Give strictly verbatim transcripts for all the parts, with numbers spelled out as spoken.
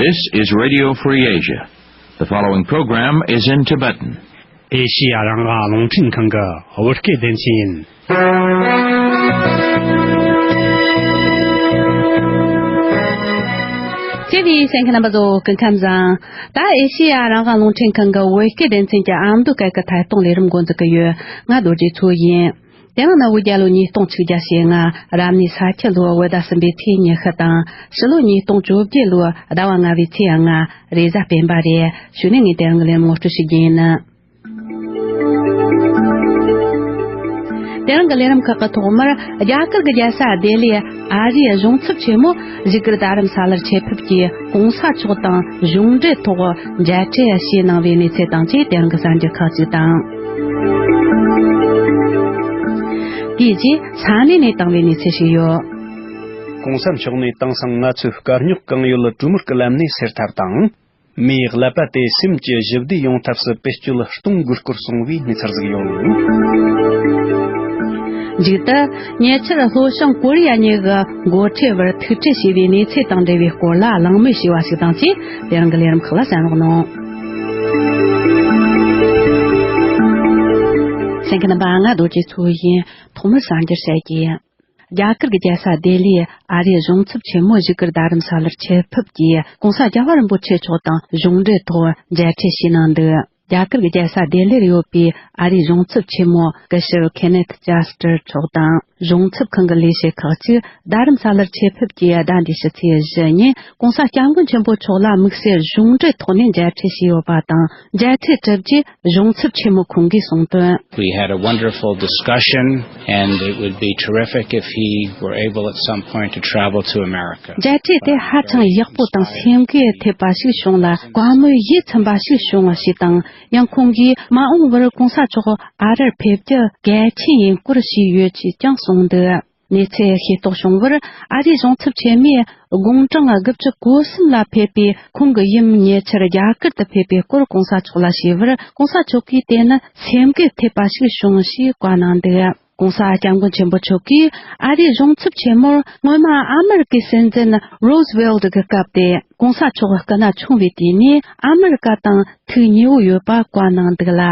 This is Radio Free Asia. The following program is in Tibetan. ཨེ་ཤི་ཡ་རང་དབང་རླུང་འཕྲིན་ཁང་གི་བོད་སྐད་སྡེ་ཚན་ཡིན། ཆེ་བའི་གསན་མཁན་རྣམ་པ་ཚོ་སྐུ་ཁམས་བཟང་། ད་ཨེ་ཤི་ཡ་རང་དབང་རླུང་འཕྲིན་ཁང་གི་བོད་སྐད་སྡེ་ཚན་གྱི་ཨ་མདོ་སྐད་ཀྱི་ཐད་གཏོང་ལས་རིམ་འགོ་འཛུགས་ཀྱི་ཡོད། ང་རྡོ་རྗེ་མཚོ་ཡིན། དེ་རིང་ནི་བོད་རྒྱལ་ལོ་ཉིས་སྟོང་ཆིག་བརྒྱ་ཞེ་ལྔ། རབ་གནས་ས་ཁྱི་ལོ་བོད་ཟླ་གསུམ་པའི་ཚེས་ཉི་ཤུ་དང་། ཕྱི་ལོ་ཉིས་སྟོང་བཅོ་བརྒྱད་ལོའི་ཟླ་བ་ལྔ་བའི་ཚེས་ལྔ། རེས་གཟའ་སྤེན་པ་རེད། གཞུག་ནས་ངས་དེ་རིང་གི་ལས་རིམ་ངོ་སྤྲོད་ཞུ་རྒྱུ་ཡིན། དེ་རིང་གི་ལས་རིམ་ཁག་གི་ཐོག་མར། རྒྱ་གར་གྱི་རྒྱལ་ས་ལྡི་ལིའི་ཨ་རིའི་གཞུང་ཚབ་ཆེན་མོ་བཞུགས་སྒར་རྡ་རམ་ས་ལར་ཆེད་ཕེབས་ཀྱིས་གོང་ས་མཆོག་དང་གཞུང་འབྲེལ་ཐོག་མཇལ་འཕྲད་བྱས་གནང་བའི་གནས་ཚུལ་དང་བཅས། དེ་རིང་གི་གསར་འགྱུར་ཁག་ཅིག་དང་། དེའི་རྗེས་ས་གནས་ནས་བཏང་བའི་གནས་ཚུལ་ཞིག་ཡོད། གོང་ས་མཆོག་ནས་དེང་སང་ང་ཚོས་དཀའ་རྙོག་གང་ཡོད་གྲོས་མོལ་གྱི་ལམ་ནས་སེལ་ཐབས་དང་། མིའི་ཀླད་པ་དེ་སེམས་ཀྱི་ཞི་བདེ་ཡོང་ཐབས་སུ་བེད་སྤྱོད་གཏོང་དགོས་སྐོར་གསུངས་པའི་གནས་ཚུལ་ཟིག་ཡོད། མཇུག་ཏུ། ཉེ་ཆར་ལྷོ་བྱང་ཀོ་རི་ཡ་གཉིས་ཀྱི་འགོ་ཁྲིད་བར་ཐུག་འཕྲད་བྱས་པའི་གནས་ཚུལ་དང་འབྲེལ་བའི་སྐོར་ལ་གླེང་མོལ་བྱས་པ་ཞིག་དང་བཅས། དེ་རིང་གི་ལས་རིམ་ཁག་ལ་གསན་རོགས་གནང་། གསན་མཁན་རྣམ་པ། ང་རྡོ་རྗེ་མཚོ་ཡིན། ཐོག་མར་གསར་འགྱུར་བཤད་རྒྱུ། རྒྱ་གར་གྱི་རྒྱལ་ས་ལྡི་ལིའི་ཨ་རིའི་གཞུང་ཚབ་ཆེན་མོ་བཞུགས་སྒར་རྡ་རམ་ས་ལར་ཆེད་ཕེབས་ཀྱིས་གོང་ས་རྒྱལ་བ་རིན་པོ་ཆེ་མཆོག་དང་གཞུང་འབྲེལ་ཐོག་མཇལ་འཕྲད་བྱས་གནང་འདུག། རྒྱ་གར་གྱི་རྒྱལ་ས་ལྡི་ལིར་ཡོད་པའི་ཨ་རིའི་གཞུང་ཚབ་ཆེན་མོ་སྐུ་ཞབས་ཁེ་ནེཐ་ཇཱ་སི་ཊར་མཆོག་དང་། གཞུང་ཚབ་ཁང་གི་ལས་བྱེད་ཁག་ཅིག་རྡ་རམ་ས་ལར་ཆེད་ཕེབས་ཀྱིས་ཟླ་འདིའི་ཕྱི་ཚེས་བཞི་ཉིན་གོང་ས་སྐྱབས་མགོན་ཆེན་པོ་མཆོག་ལ་དམིགས་བསལ་གཞུང་འབྲེལ་ཐོག་ནས་མཇལ་འཕྲད་བྱས་ཡོད་པ་དང་། མཇལ་འཕྲད་གྲུབ་རྗེས། གཞུང་ཚབ་ཆེན་མོ་ཁོང་གིས་གསུངས་དོན། We had a wonderful discussion, and it would be terrific if he were able at some point to travel to America. མཇལ་འཕྲད་དེ་ཧ་ཅང་ཡག་པོ་དང་སེམས་འགུལ་ཐེབས་པ་ཞིག་བྱུང་ལ། བཀའ་མོལ་ཡིད་ཚིམ་པ་ཞིག་བྱུང་བ་ཞིག་དང་། ཡང་ཁོང་གིས་མ་འོངས་པར་གོང་ས་མཆོག་ཨ་རིར་ཕེབས་རྒྱུ་གལ་ཆེན་ཡིན་སྐོར་ཞུས་ཡོད་ཅེས་ཀྱང་གསུངས་འདུག། གནས་ཚུལ་ཤེས་རྟོགས་བྱུང་བར། ཨ་རིའི་གཞུང་ཚབ་ཆེན་མོས་དགུང་གྲངས་དགུ་བཅུ་གོ་གསུམ་ལ་ཕེབས་པའི་ཁོང་གི་ཡུམ་ཉེ་ཆར་རྒྱ་གར་དུ་ཕེབས་པའི་སྐོར་གོང་ས་མཆོག་ལ་ཞུས་པར། གོང་ས་མཆོག་གིས་དེ་ནི་སེམས་འགུལ་ཐེབས་པ་ཞིག་བྱུང་ཞེས་བཀའ་གནང་འདུག། གོང་ས་སྐྱབས་མགོན་ཆེན་པོ་མཆོག་གིས་ཨ་རིའི་གཞུང་ཚབ་ཆེན་མོར་སྔོན་མ་ཨ་མེ་རི་ཀའི་སྲིད་འཛིན་རོ་སི་ཝེལ་ཏི་གི་སྐབས་ཏེ། གོང་ས་མཆོག་སྐུ་ན་ཆུང་བའི་དུས་ནས་ཨ་མེ་རི་ཀ་དང་ཐུགས་ཉེ་བོ་ཡོད་པ་བཀའ་གནང་འདུག་ལ།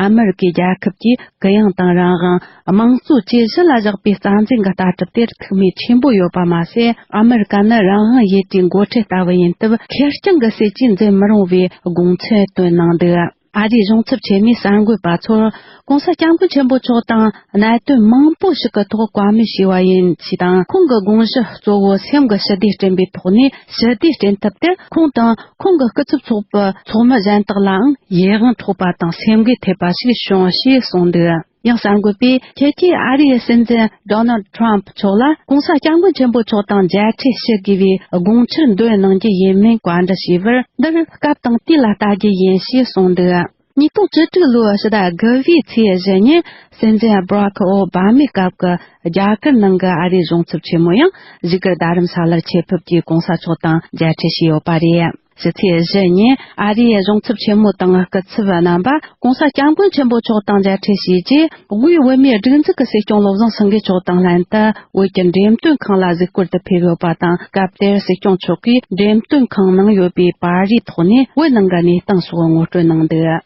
ཨ་མེ་རི་ཀའི་རྒྱལ་ཁབ་ཀྱི་གུ་ཡངས་དང་རང་དབང་། དམངས་གཙོ་བཅས་གཞི་ལ་བཞག་པའི་རྩ་འཛིན་གྱི་ལྟ་གྲུབ་དེར་ཐུགས་སྨོན་ཆེན་པོ་ཡོད་པ་མ་ཟད། ཨ་མེ་རི་ཀ་ནི་རང་དབང་ཡུལ་གྲུའི་འགོ་ཁྲིད་ལྟ་བུ་ཡིན་སྟབས། ཁེར་རྐྱང་གི་སྲིད་ཇུས་འཛིན་མི་རུང་བའི་དགོངས་ཚུལ་བཏོན་གནང་འདུག། ཨ་རིའི་གཞུང་ཚབ་ཆེན་མོས་གསར་འགོད་པ་ཚོར། གོང་ས་སྐྱབས་མགོན་ཆེན་པོ་མཆོག་དང་གནད་དོན་མང་པོ་ཞིག་གི་ཐོག་བཀའ་མོལ་ཞུས་པ་ཡིན་ཞེས་དང་། ཁོང་གི་དགོངས་གཞི་གཙོ་བོ་སེམས་ཀྱི་ཞི་བདེ་བསྐྲུན་པའི་ཐོག་ནས་ཞི་བདེ་བསྐྲུན་ཐབས་དེར། ཁོང་དང་ཁོང་གི་སྐུ་ཚབ་ཚོགས་པའི་ཚོགས་མི་གཞན་དག་ལའང་ཡིད་དབང་འཕྲོག་པ་དང་སེམས་འགུལ་ཐེབས་པ་ཞིག་བྱུང་ཞེས་གསུངས་འདུག། ཡང་གསར་འགོད་པས་ཁྱེད་ཀྱིས་ཨ་རིའི་སྲིད་འཛིན་ཌོ་ནལ་ཌི་ཊྲམ་ཕི་མཆོག་ལ་གོང་ས་སྐྱབས་མགོན་ཆེན་པོ་མཆོག་དང་མཇལ་འཕྲད་ཞུ་དགོས་པའི་དགོངས་འཆར་འདོན་གནང་རྒྱུ་ཡིན་མིན་བཀའ་འདྲི་ཞུས་པར། འདིར་སྐབས་དང་དུས་ལ་ལྟ་རྒྱུ་ཡིན་ཞེས་གསུངས་འདུག། ཉིས་སྟོང་བཅུ་དྲུག་ལོའི་ཕྱི་ཟླ་དགུ་པའི་ཚེས་བཞི་ཉིན་སྲིད་འཛིན་སྦ་རག་ཨོ་བྷ་མའི་སྐབས་ཀྱི་རྒྱ་གར་ནང་གི་ཨ་རིའི་གཞུང་ཚབ་ཆེན་མོ་ཡང་བཞུགས་སྒར་རྡ་རམ་ས་ལར་ཆེད་ཕེབས་ཀྱིས་གོང་ས་མཆོག་དང་མཇལ་འཕྲད་བྱས་ཡོད་པ་རེད། ཕྱི་ཚེས་བཞི་ཉིན་ཨ་རིའི་གཞུང་ཚབ་ཆེན་མོ་དང་སྐུ་ཚབ་རྣམ་པ་གོང་ས་སྐྱབས་མགོན་ཆེན་པོ་མཆོག་དང་མཇལ་འཕྲད་བྱས་རྗེས། དབུས་བོད་མིའི་སྒྲིག་འཛུགས་ཀྱི་སྲིད་སྐྱོང་བློ་བཟང་སེང་གེ་མཆོག་དང་ལྷན་དུ། བོད་ཀྱི་འགྲེམས་སྟོན་ཁང་ལ་གཟིགས་སྐོར་དུ་ཕེབས་ཡོད་པ་དང་། སྐབས་དེར་སྲིད་སྐྱོང་མཆོག་གིས་འགྲེམས་སྟོན་ཁང་ནང་ཡོད་པའི་པར་རིས་ཐོག་ནས་བོད་ནང་གི་གནས་སྟངས་སོགས་ངོ་སྤྲོད་གནང་འདུག།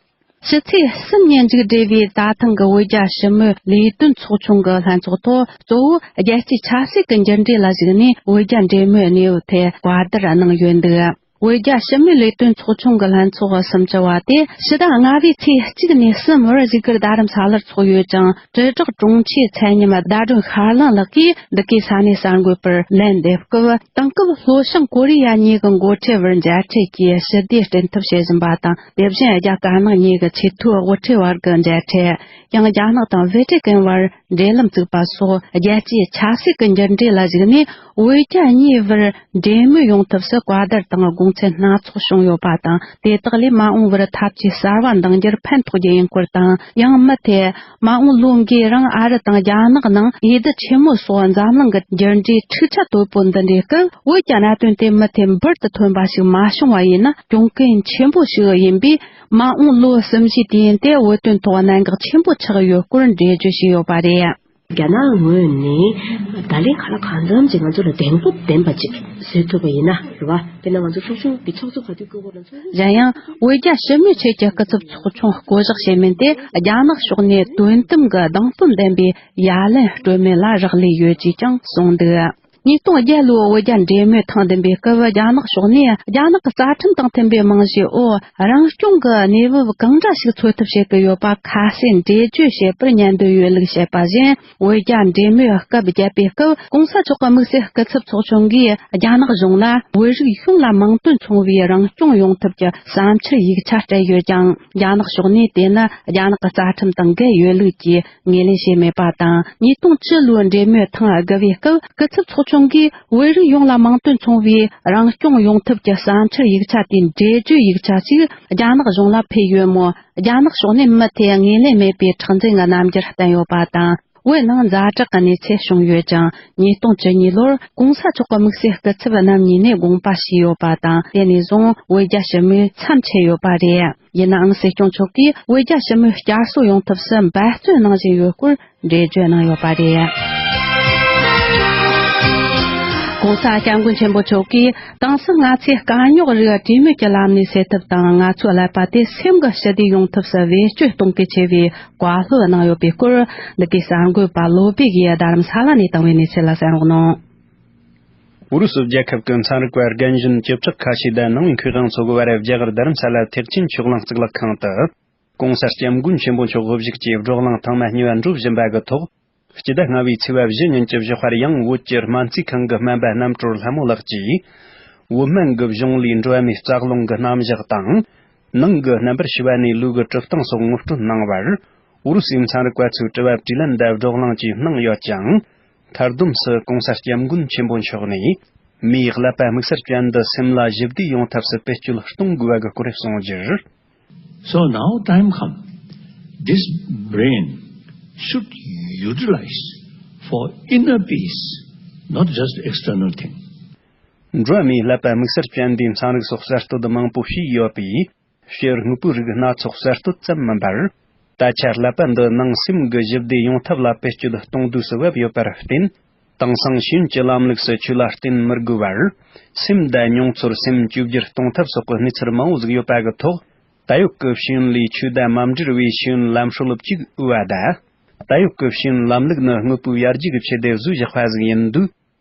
ཕྱི་ཚེས་གསུམ་ཉིན་མཇུག་སྒྲིལ་བའི་ད་ཐེངས་ཀྱི་བོད་རྒྱ་ཞི་མོལ་ལས་དོན་ཚོགས་ཆུང་གི་ལྷན་ཚོགས་ཐོག། གཙོ་བོ་རྒྱལ་སྤྱིའི་ཆབ་སྲིད་ཀྱི་འགྱུར་འགྲོས་ལ་གཞིགས་ནས་བོད་རྒྱ་འབྲེལ་མོལ་གནས་བབ་ཐད་བཀའ་བསྡུར་གནང་ཡོད་འདུག། བོད་རྒྱ་ཞི་མོལ་ལས་དོན་ཚོགས་ཆུང་གི་ལྷན་ཚོགས་སུམ་ཅུ་བ་དེ་ཕྱི་ཟླ་ལྔ་པའི་ཚེས་གཅིག་ནས་གསུམ་བར་བཞུགས་སྒར་རྡ་རམ་ས་ལར་ཚོགས་ཡོད་ཅིང་། དྲིལ་བསྒྲགས་དྲུང་ཆེ་ཚད་མཉམ་ཟླ་སྒྲོན་ཤར་གླིང་ལགས་ཀྱིས་འདི་གའི་ས་གནས་གསར་འགོད་པར་ལན་འདེབས་སྐབས། དེང་སྐབས་ལྷོ་བྱང་ཀོ་རི་ཡ་གཉིས་ཀྱི་འགོ་ཁྲིད་བར་མཇལ་འཕྲད་ཀྱིས་ཞི་བདེ་བསྐྲུན་ཐབས་བྱེད་བཞིན་པ་དང་། དེ་བཞིན་རྒྱ་དཀར་ནག་གཉིས་ཀྱི་ཆེས་མཐོའི་དབུ་ཁྲིད་བར་གྱི་མཇལ་འཕྲད། ཡང་རྒྱ་ནག་དང་ཝེ་ཏི་ཀན་བར་འབྲེལ་ལམ་བཙུགས་པ་སོགས། རྒྱལ་སྤྱིའི་ཆབ་སྲིད་ཀྱི་འགྱུར་འགྲོས་ལ་གཞིགས་ནས། བོད་རྒྱ་གཉིས་བར་འབྲེལ་མོལ་ཡོང་ཐབས་སུ་བཀའ་བསྡུར་དང་དགོངས་ཚུལ་སྣ་ཚོགས་བྱུང་ཡོད་པ་དང་། དེ་དག་ལས་མ་འོངས་པར་ཐབས་ཇུས་གསར་བ་འདིང་རྒྱུར་ཕན་ཐོགས་རྒྱུ་ཡིན་སྐོར་དང་། ཡང་མུ་མཐུད་མ་འོངས་ལོ་འགའི་རིང་ཨ་རི་དང་རྒྱ་ནག་ནང་འོས་བསྡུ་ཆེན་མོ་སོགས་འཛམ་གླིང་གི་འགྱུར་འགྲོས་འཁྲུག་ཆ་དོད་པོ་འདི་འདྲའི་སྐབས། བོད་ཀྱི་གནད་དོན་དེ་མུ་མཐུད་འབུར་དུ་ཐོན་པ་ཞིག་མ་བྱུང་བ་ཡིན་ན་གྱོང་གུན་ཆེན་པོ་ཞིག་ཡིན་པས། མ་འོངས་ལོ་གསུམ་བཞིའི་དུས་ཡུན་དེ་བོད་དོན་ཐོག་གནད་འགག་ཆེན་པོ་ཆགས་ཡོད་སྐོར་འགྲེལ་བརྗོད་བྱས་ཡོད་པ་རེད། རྒྱ་ནག་ངོས་ནས་ད་ལན་ག་ལ་གང་འཚམ་ཅིག་ང་ཚོ་ལ་གདེང་སྤོབས་ལྡན་པ་ཅིག་བཟོས་ཐུབ་པ་ཡིན་ན་རེད་བ། དཔེར་ན་ང་ཚོ་ཚོགས་ཆུང་གི་ཚོགས་གཙོ་ག་དུས་བསྐོ་དགོས་ལ་ཚོགས་གཞོན། གཞན་ཡང་། འོ་རྒྱ་ཞི་མོལ་ཆེད་ཀྱི་སྐུ་ཚབ་ཚོགས་ཆུང་བསྐོ་གཞག་བྱེད་མིན་དེ། རྒྱ་ནག་ཕྱོགས་ནས་དོན་དམ་གྱི་གདེང་སྤོབས་ལྡན་པའི་ཡ་ལན་སྤྲོད་མིན་ལ་རག་ལས་ཡོད་ཅེས་ཀྱང་གསུངས་འདུག། ཉིས་སྟོང་བརྒྱད་ལོའི་བོད་རྒྱ་འབྲེལ་མོལ་དང་ལྡན་པའི་སྐབས། རྒྱ་ནག་ཕྱོགས་ནས་རྒྱ་ནག་གི་རྩ་ཁྲིམས་དང་མཐུན་པའི་རྨང་གཞིའི་འོག་རང་སྐྱོང་གི་གནས་བབ་གང་འདྲ་ཞིག་འཚོལ་ཐབས་བྱེད་ཀྱི་ཡོད་པ་ཁ་གསལ་འགྲེལ་བརྗོད་བྱེད་པར་ཉན་འདོད་ཡོད་ལུགས་བཤད་པ་བཞིན། བོད་རྒྱ་འབྲེལ་མོལ་སྐབས་བརྒྱབ་པའི་སྐབས། གོང་ས་མཆོག་གི་དམིགས་བསལ་སྐུ་ཚབ་ཚོགས་ཆུང་གིས་རྒྱ་ནག་གཞུང་ལ་བོད་རིགས་ཡོངས་ལ་མིང་དོན་མཚུངས་པའི་རང་སྐྱོང་ཡོང་ཐབས་ཀྱི་བསམ་འཆར་ཡིག་ཆ་སྤྲད་ཡོད་ཀྱང་། རྒྱ་ནག་ཕྱོགས་ནས་དེ་ནི་རྒྱ་ནག་གི་རྩ་ཁྲིམས་དང་འགལ་ཡོད་ལུགས་ཀྱིས་ངོས་ལེན་བྱས་མེད་པ་དང་། ཉིས་སྟོང་བཅུ་ལོའི་འབྲེལ་མོལ་ཐེངས་དགུ་པའི་སྐབས། སྐུ་ཚབ་ཚོགས་ཆུང་གིས་བོད་རིགས་ཡོངས་ལ་མིང་དོན་མཚུངས་པའི་རང་སྐྱོང་ཡོང་ཐབས་ཀྱི་བསམ་འཆར་ཡིག་ཆ་དེའི་འགྲེལ་བརྗོད་ཡིག་ཆ་ཞིག་རྒྱ་ནག་གཞུང་ལ་ཕུལ་ཡོད་མོད། རྒྱ་ནག་ཕྱོགས་ནས་མུ་མཐུད་ངོས་ལེན་མེད་པའི་མཁྲེགས་འཛིན་གྱི་རྣམ་འགྱུར་བསྟན་ཡོད་པ་དང་། བོད་ནང་ཛ་དྲག་གི་གནས་ཚུལ་བྱུང་ཡོད་ཅིང་། ཉིས་སྟོང་བཅུ་གཉིས་ལོར་གོང་ས་མཆོག་གི་དམིགས་བསལ་སྐུ་ཚབ་རྣམ་གཉིས་ནས་དགོངས་པ་ཞུས་ཡོད་པ་དང་། དེ་ནས་བཟུང་བོད་རྒྱ་ཞི་མོལ་མཚམས་ཆད་ཡོད་པ་རེད། ཡིན་ནའང་། སྲིད་སྐྱོང་མཆོག་གིས་བོད་རྒྱ་ཞི་མོལ་བསྐྱར་གསོ་ཡོང་ཐབས་སུ་འབད་བརྩོན་གནང་བཞིན་ཡོད་སྐོར་འགྲེལ་བརྗོད་གནང་ཡོད་པ་རེད། གོང་ས་སྐྱབས་མགོན་ཆེན་པོ་མཆོག་གིས། དེང་སང་ང་ཚོས་དཀའ་རྙོག་རིགས་གྲོས་མོལ་གྱི་ལམ་ནས་སེལ་ཐབས་དང་། ང་ཚོའི་ཀླད་པ་དེ་སེམས་ཀྱི་ཞི་བདེ་ཡོང་ཐབས་སུ་བེད་སྤྱོད་གཏོང་གལ་ཆེ་བའི་བཀའ་སློབ་གནང་ཡོད་པའི་སྐོར། འདི་གའི་གསར་འགོད་པ་བློ་བྷེ་གིས་རྡ་རམ་ས་ལ་ནས་བཏང་བའི་གནས་ཚུལ་ལ་གསན་རོགས་གནང་། ཨུ་རུ་སུ་རྒྱལ་ཁབ་ཀྱི་ཚན་རིག་པ་རྒན་གཞོན་བཅུ་ཕྲག་ཁ་ཤས་དང་ནང་མི་མཁས་དབང་ཚོ་གི་བར། རྒྱ་གར་རྡ་རམ་ས་ལ་ཐེག་ཆེན་ཆོས་གླིང་གཙུག་ལག་ཁང་དུ། གོང་ས་སྐྱབས་མགོན་ཆེན་པོ་མཆོག་དབུ་བཞུགས་ཀྱིས་བགྲོ་གླེང་ཐེངས་མ་གཉིས་པ་འགྲོ་བཞིན་པ་གི་ཐོག། སྤྱི་ཟླ་ལྔ་བའི་ཚེས་པ་བཞི་ཉིན་གྱི་ཞོགས་པར། ཡང་བོད་ཀྱི་སྨན་རྩིས་ཁང་གི་སྨན་པ་རྣམ་གྲོལ་ལྷ་མོ་ལགས་ཀྱིས། བོད་སྨན་གྱི་གཞུང་ལས་འགྲོ་བ་མིའི་རྩ་རླུང་གི་རྣམ་གཞག་དང་། ནང་གི་རྣམ་པར་ཤེས་པ་ནས་ལུས་ཀྱི་གྲུབ་སྟངས་སོགས་ངོ་སྤྲོད་གནང་བར། ཨུ་རུ་སུའི་ཚན་རིག་པ་ཚོས་དྲི་བ་དྲིས་ལན་དང་བགྲོ་གླེང་བཅས་གནང་ཡོད་ཅིང་། མཐར་བསྡོམས་སུ་གོང་ས་སྐྱབས་མགོན་ཆེན་པོ་མཆོག་ནས། མིའི་ཀླད་པ་དམིགས་བསལ་ཅན་འདི་སེམས་ལ་ཞི་བདེ་ཡོང་ཐབས་སུ་བེད་སྤྱོད་གཏོང་དགོས་པ་གི་སྐོར་གསུངས་རྒྱུར། So now time come. This brain should utilize for inner peace, not just external thing. འགྲོ་བ་མིའི་ཀླད་པ་དམིགས་བསལ་ཅན་འདིས་ཚན་རིག་སོགས་གསར་གཏོད་མང་པོ་བྱས་ཡོད་པས། ཕྱིར་དངོས་པོའི་རིགས་སྣ་ཚོགས་གསར་གཏོད་ཙམ་མིན་པར། ད་ཆ་ཀླད་པ་འདི་ནང་སེམས་ཀྱི་ཞི་བདེ་ཡོང་ཐབས་ལ་བེད་སྤྱོད་གཏོང་དུས་སུ་བབ་ཡོད་པར་བརྟེན། དེང་སང་ཤེས་ཡོན་གྱི་ལམ་ལུགས་སུ་ཆོས་ལ་བརྟེན་མི་དགོས་པར། སེམས་དང་མྱོང་ཚོར་སེམས་བཅོས་བསྒྱུར་གཏོང་ཐབས་སོགས་ཀྱི་གནས་ཚུལ་མང་བོ་ཟིག་ཡོད་པ་གི་ཐོག། ད་ཡོད་ཀྱི་ཤེས་ཡོན་ལས་ཆོས་དང་མ་འབྲེལ་བའི་ཤེས་ཡོན་ལམ་སྲོལ་གཅིག་དབུལ་བ་དང་། ད་ཡོད་ཀྱི་ཤེས་ཡོན་ལམ་ལུགས་ནི་དངོས་པོའི་ཡར་རྒྱས་ཀྱི་ཆེད་དུ་བཟོས་བཞག་པ་ཟིག་ཡིན་དུས།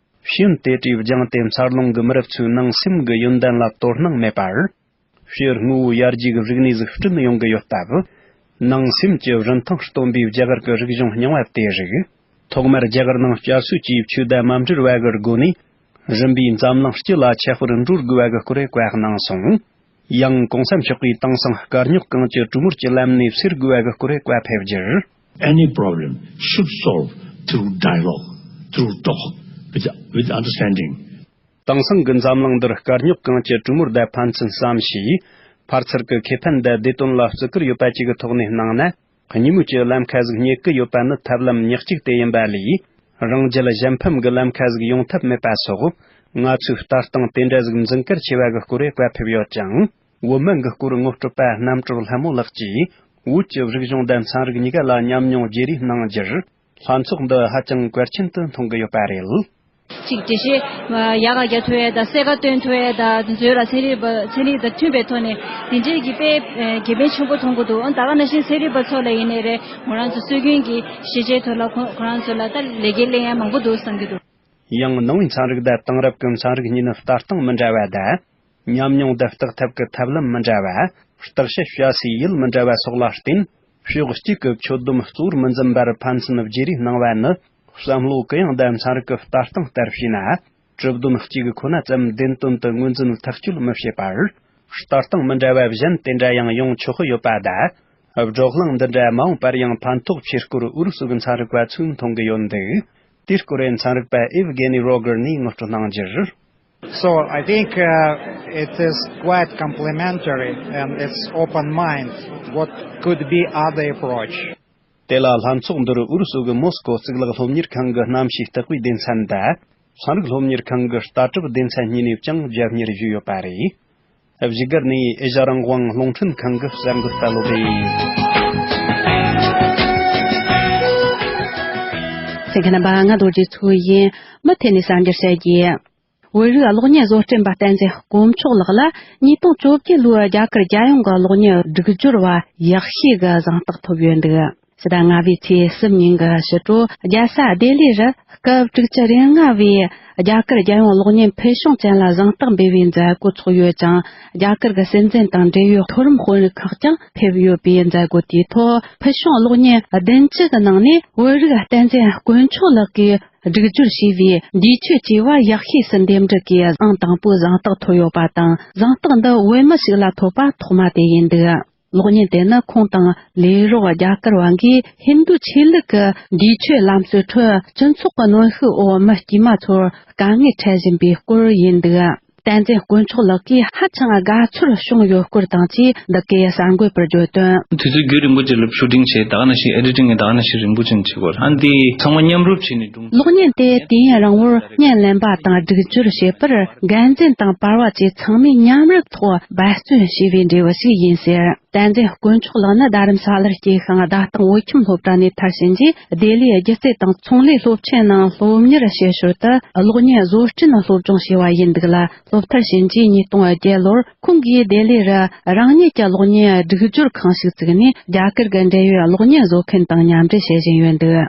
ཤེས་ཡོན་དེ་གྲས་སྦྱངས་ཏེ་འཚར་ལོངས་ཀྱི་མི་རབས་ཚོའི་ནང་སེམས་ཀྱི་ཡོན་ཏན་ལ་དོ་སྣང་མེད་པར། ཕྱིར་དངོས་པོའི་ཡར་རྒྱས་ཀྱི་རིག་གནས་ཟིག་བསྐྲུན་ཡོང་གི་ཡོད་སྟབས། ནང་སེམས་ཀྱི་རིན་ཐང་སྟོན་པའི་རྒྱ་གར་གྱི་རིག་གཞུང་རྙིང་བ་དེ་རིགས། ཐོག་མར་རྒྱ་གར་ནང་བསྐྱར་གསོ་བཅས་ཆོས་དང་མ་འབྲེལ་བ་གི་སྒོ་ནས། རིམ་པས་འཛམ་གླིང་སྤྱི་ལ་ཁྱབ་པར་འགྲོ་དགོས་པ་གི་སྐོར་བཀའ་གནང་སོང་། ཡང་གོང་ས་མཆོག་གིས་དེང་སང་དཀའ་རྙོག་གང་ཅི་གྲོས་མོལ་གྱི་ལམ་ནས་སེལ་དགོས་པ་གི་སྐོར་བཀའ་ཕེབས་རྒྱུར། Any problem should solve through dialogue, through talk, with, with understanding. དེང་སང་གི་འཛམ་གླིང་འདིར་དཀའ་རྙོག་གང་ཅི་གྲོས་མོལ་དང་ཕན་ཚུན་བསམ་ཤེས། ཕར་ཚུར་གྱི་ཁེ་ཕན་དང་བདེ་དོན་ལ་བརྩི་བཀུར་ཡོད་པ་བཅས་ཀྱི་ཐོག་ནས་གནང་ན། གཉིས་མོས་ཀྱི་ལམ་ཁ་ཟིག་རྙེད་ཀྱི་ཡོད་པ་ནི་ཐབས་ལམ་ཉག་གཅིག་དེ་ཡིན་པ་ལས། རང་རྒྱལ་གཞན་ཕམ་གྱི་ལམ་ཁ་ཟིག་ཡོང་ཐབས་མེད་པ་སོགས། ང་ཚོས་ལྟ་སྟངས་དེ་འདྲ་ཟིག་འཛིན་གལ་ཆེ་བ་གི་སྐོར་བཀའ་ཕེབས་ཡོད་ཅིང་། བོད་སྨན་གྱི་སྐོར་ངོ་སྤྲོད་པ་རྣམ་གྲོལ་ལྷ་མོ་ལགས་ཀྱིས། བོད་ཀྱི་རིག་གཞུང་དང་ཚན་རིག་གཉིས་ཀ་ལ་ཉམས་མྱོང་བརྗེ་རེས་གནང་རྒྱུར། ལྷན་ཚོགས་འདི་ཧ་ཅང་གལ་ཆེན་དུ་མཐོང་གི་ཡོད་པ་རེད། གཅིག་འགྲེལ་བཤད་ཡག་ག་རྒྱག་ཐུབ་ཡས་དང་གསལ་ཁ་སྟོན་ཐུབ་ཡས་དང་དེ་ཚོའི་ལ་ཚན་རིག་པ་ཚན་རིག་དང་མཐུན་པའི་ཐོག་ནས་དེ་འདྲའི་གི་དཔེ་དགེ་ཕན་ཆེན་པོ་མཐོང་གི་འདུག་ཨང་། ད་ག་ནང་བཞིན་ཚན་རིག་པ་ཚོ་ལ་ཡིན་ནའི་རེད། ཁོ་རང་ཚོ་སྲོལ་རྒྱུན་གྱི་ཤེས་བྱའི་ཐོག་ལ་ཁོ་ཁོ་རང་ཚོ་ལ་ད་ལས་འགན་ལེན་ཡ་མང་པོ་འདུག་བསམ་གྱི་འདུག་ཡང་ནང་པའི་ཚན་རིག་དང་དེང་རབས་ཀྱི་ཚན་རིག་གཉིས་ནི་ལྟ་སྟངས་མི་འདྲ་བ་དང་། ཉམས་མྱོང་དང་བརྟག་ཐབས་ཀྱི་ཐབས་ལམ་མི་འདྲ་བ། བརྟག་དཔྱད་བྱ་སའི་ཡུལ་མི་འདྲ་བ་སོགས་ལ་བརྟེན། ཕྱོགས་གཅིག་གི་ཆོད་སྡོམ་གཙོ་བོར་མི་འཛིན་པར་ཕན་ཚུན་བརྗེ་རེས་གནང་བ་ནི། བསམ་བློ་གུ་ཡངས་དང་ཚན་རིག་གི་ལྟ་སྟངས་ལྟར་བྱས་ན། གྲུབ་དོན་གཅིག་ཁོ་ན་ཙམ་བདེན་དོན་དུ་ངོས་འཛིན་ཐག་གཅོད་མི་བྱེད་པར། ལྟ་སྟངས་མི་འདྲ་བ་གཞན་དེ་འདྲ་ཡང་ཡོང་ཆོག་གི་ཡོད་པ་དང་། བགྲོ་གླེང་འདི་འདྲ་མ་འོངས་པར་ཡང་ཕན་ཐོགས་ཆེ་སྐོར་ཨུ་རུ་སུ་གི་ཚན་རིག་པ་ཚོས་མཐོང་གི་ཡོད་འདུག་དེའི་སྐོར་ཚན་རིག་པ་ཨེབ་གེ་ནི་རོ་གར་ནས་ངོ་སྤྲོད་གནང་རྒྱུར། So I think, uh, it is quite complementary and it's open-minded what could be other approach. དེ་ལ་ལྷན་ཚོགས་འདིར་ཨུ་རུ་སུ་གི་མོ་སི་ཀོ་གཙུག་ལག་སློབ་གཉེར་ཁང་གི་གནམ་གཤིས་བརྟག་པའི་སྡེ་ཚན་དང་། ཚན་རིག་སློབ་གཉེར་ཁང་གི་ལྟ་གྲུབ་སྡེ་ཚན་གཉིས་ནས་ཀྱང་རྒྱབ་གཉེར་ཞུས་ཡོད་པ་རེད། བཞུགས་སྒར་ནས་ཨེ་ཤ་རང་དབང་རླུང་འཕྲིན་ཁང་གི་གསར་འགོད་པ་བློ་བྷེ་ཡིན། གསན་མཁན་རྣམ་པ། ང་རྡོ་རྗེ་མཚོ་ཡིན། མུ་མཐུད་ནས་གསར་འགྱུར་བཤད་རྒྱུ། བོད་རིགས་གློག་བརྙན་བཟོ་སྐྲུན་པ་བསྟན་འཛིན་དཀོན་མཆོག་ལགས་ལ་ཉིས་སྟོང་བཅོ་བརྒྱད་ལོའི་རྒྱ་གར་རྒྱལ་ཡོངས་ཀྱི་གློག་བརྙན་སྒྲིག་སྦྱོར་བ་ཡག་ཤོས་ཀྱི་གཟེངས་རྟགས་ཐོབ་ཡོད་འདུག། ཕྱི་ཟླ་ལྔ་པའི་ཚེས་གསུམ་ཉིན་གྱི་ཕྱི་དྲོ་རྒྱལ་ས་ལྡི་ལི་རུ་སྐབས་དྲུག་ཅུ་རེ་ལྔ་བའི་རྒྱ་གར་རྒྱལ་ཡོངས་གློག་བརྙན་ཕུལ་བྱུང་ཅན་ལ་གཟེངས་རྟགས་འབུལ་བའི་མཛད་སྒོ་ཚོགས་ཡོད་ཅིང་། རྒྱ་གར་གྱི་སྲིད་འཛིན་དང་འབྲེལ་ཡོད་མཐོ་རིམ་དཔོན་རིགས་ཁག་ཀྱང་ཕེབས་ཡོད་པའི་མཛད་སྒོ་དེའི་ཐོག་ཕུལ་བྱུང་གློག་བརྙན་བདུན་ཅུ་གི་ནང་ནས་བོད་རིགས་བསྟན་འཛིན་དཀོན་མཆོག་ལགས་ཀྱིས་སྒྲིག་སྦྱོར་བྱས་པའི་འདས་མཆོད་ཅེས་པ་ཡག་ཤོས་སུ་འདེམས་སྒྲུག་གིས་ཨང་དང་པོའི་གཟེངས་རྟགས་ཐོབ་ཡོད་པ་དང་། གཟེངས་རྟགས་འདི་བོད་མི་ཞིག་ལ་ཐོབ་པ་ཐོག་མ་དེ་ཡིན་འདུག། གློག་བརྙན་དེ་ནི་ཁོང་དང་ལས་རོགས་རྒྱ་གར་བ་འགས་ཧིན་རྡུ་ཆོས་ལུགས་ཀྱི་འདས་མཆོད་ལམ་སྲོལ་ཁྲོད་སྤྱི་ཚོགས་ཀྱི་གནོན་ཤུགས་འོག་མི་དཀྱུས་མ་ཚོར་དཀའ་ངལ་འཕྲད་བཞིན་པའི་སྐོར་ཡིན་འདུག། བསྟན་འཛིན་དཀོན་མཆོག་ལགས་ཀྱིས་ཧ་ཅང་དགའ་ཚོར་བྱུང་ཡོད་སྐོར་དང་བཅས་འདི་གའི་གསར་འགོད་པར་བརྗོད་དོན། དུས་ཚོད་རྒྱུན་རིང་པོ་ཅིག་ལ་ཤུ་ཊིང་བྱས། ད་ག་ནང་བཞིན་ཨེ་ཌི་ཊིང་ད་ག་ནང་བཞིན་རིང་པོ་ཅིག་བྱེད་དགོས། ཨ་འདི་ཚང་མ་མཉམ་རུབ་བྱས་ནས་སྒྲུང་། གློག་བརྙན་དེ་དུས་ཡུན་རིང་བོར་བརྙན་ལེན་པ་དང་སྒྲིག་སྦྱོར་བྱེད་པར་འགན་འཛིན་དང་པར་བ་བཅས་ཚང་མས་མཉམ་རུབ་ཐོག་འབད་བརྩོན་བྱས་པའི་འབྲས་བུ་ཞིག་ཡིན་ཟེར། བསྟན་འཛིན་དཀོན་མཆོག་ལགས་ནི་རྡ་རམ་ས་ལར་སྐྱེས་ཤིང་། རྡ་སྟེང་བོད་ཁྱིམ་སློབ་གྲྭ་ནས་མཐར་ཕྱིན་རྗེས། ལྡི་ལིའི་སྒྱུ་རྩལ་དང་ཚོང་ལས་སློབ་ཆེན་ནང་སློབ་གཉེར་བྱེད་ཞོར་དུ་གློག་བརྙན་བཟོ་སྐྲུན་སློབ་སྦྱོང་བྱས་པ་ཡིན་འདུག་ལ། སློབ་མཐར་ཕྱིན་རྗེས་ཉིས་སྟོང་བརྒྱད་ལོར་ཁོང་གིས་ལྡི་ལི་རུ་རང་ཉིད་ཀྱི་གློག་བརྙན་སྒྲིག་སྦྱོར་ཁང་ཞིག་བཙུགས་ནས། རྒྱ་གར་གྱི་འབྲེལ་ཡོད་གློག་བརྙན་བཟོ་མཁན་དང་མཉམ་འབྲེལ་བྱེད་བཞིན་ཡོད་འདུག།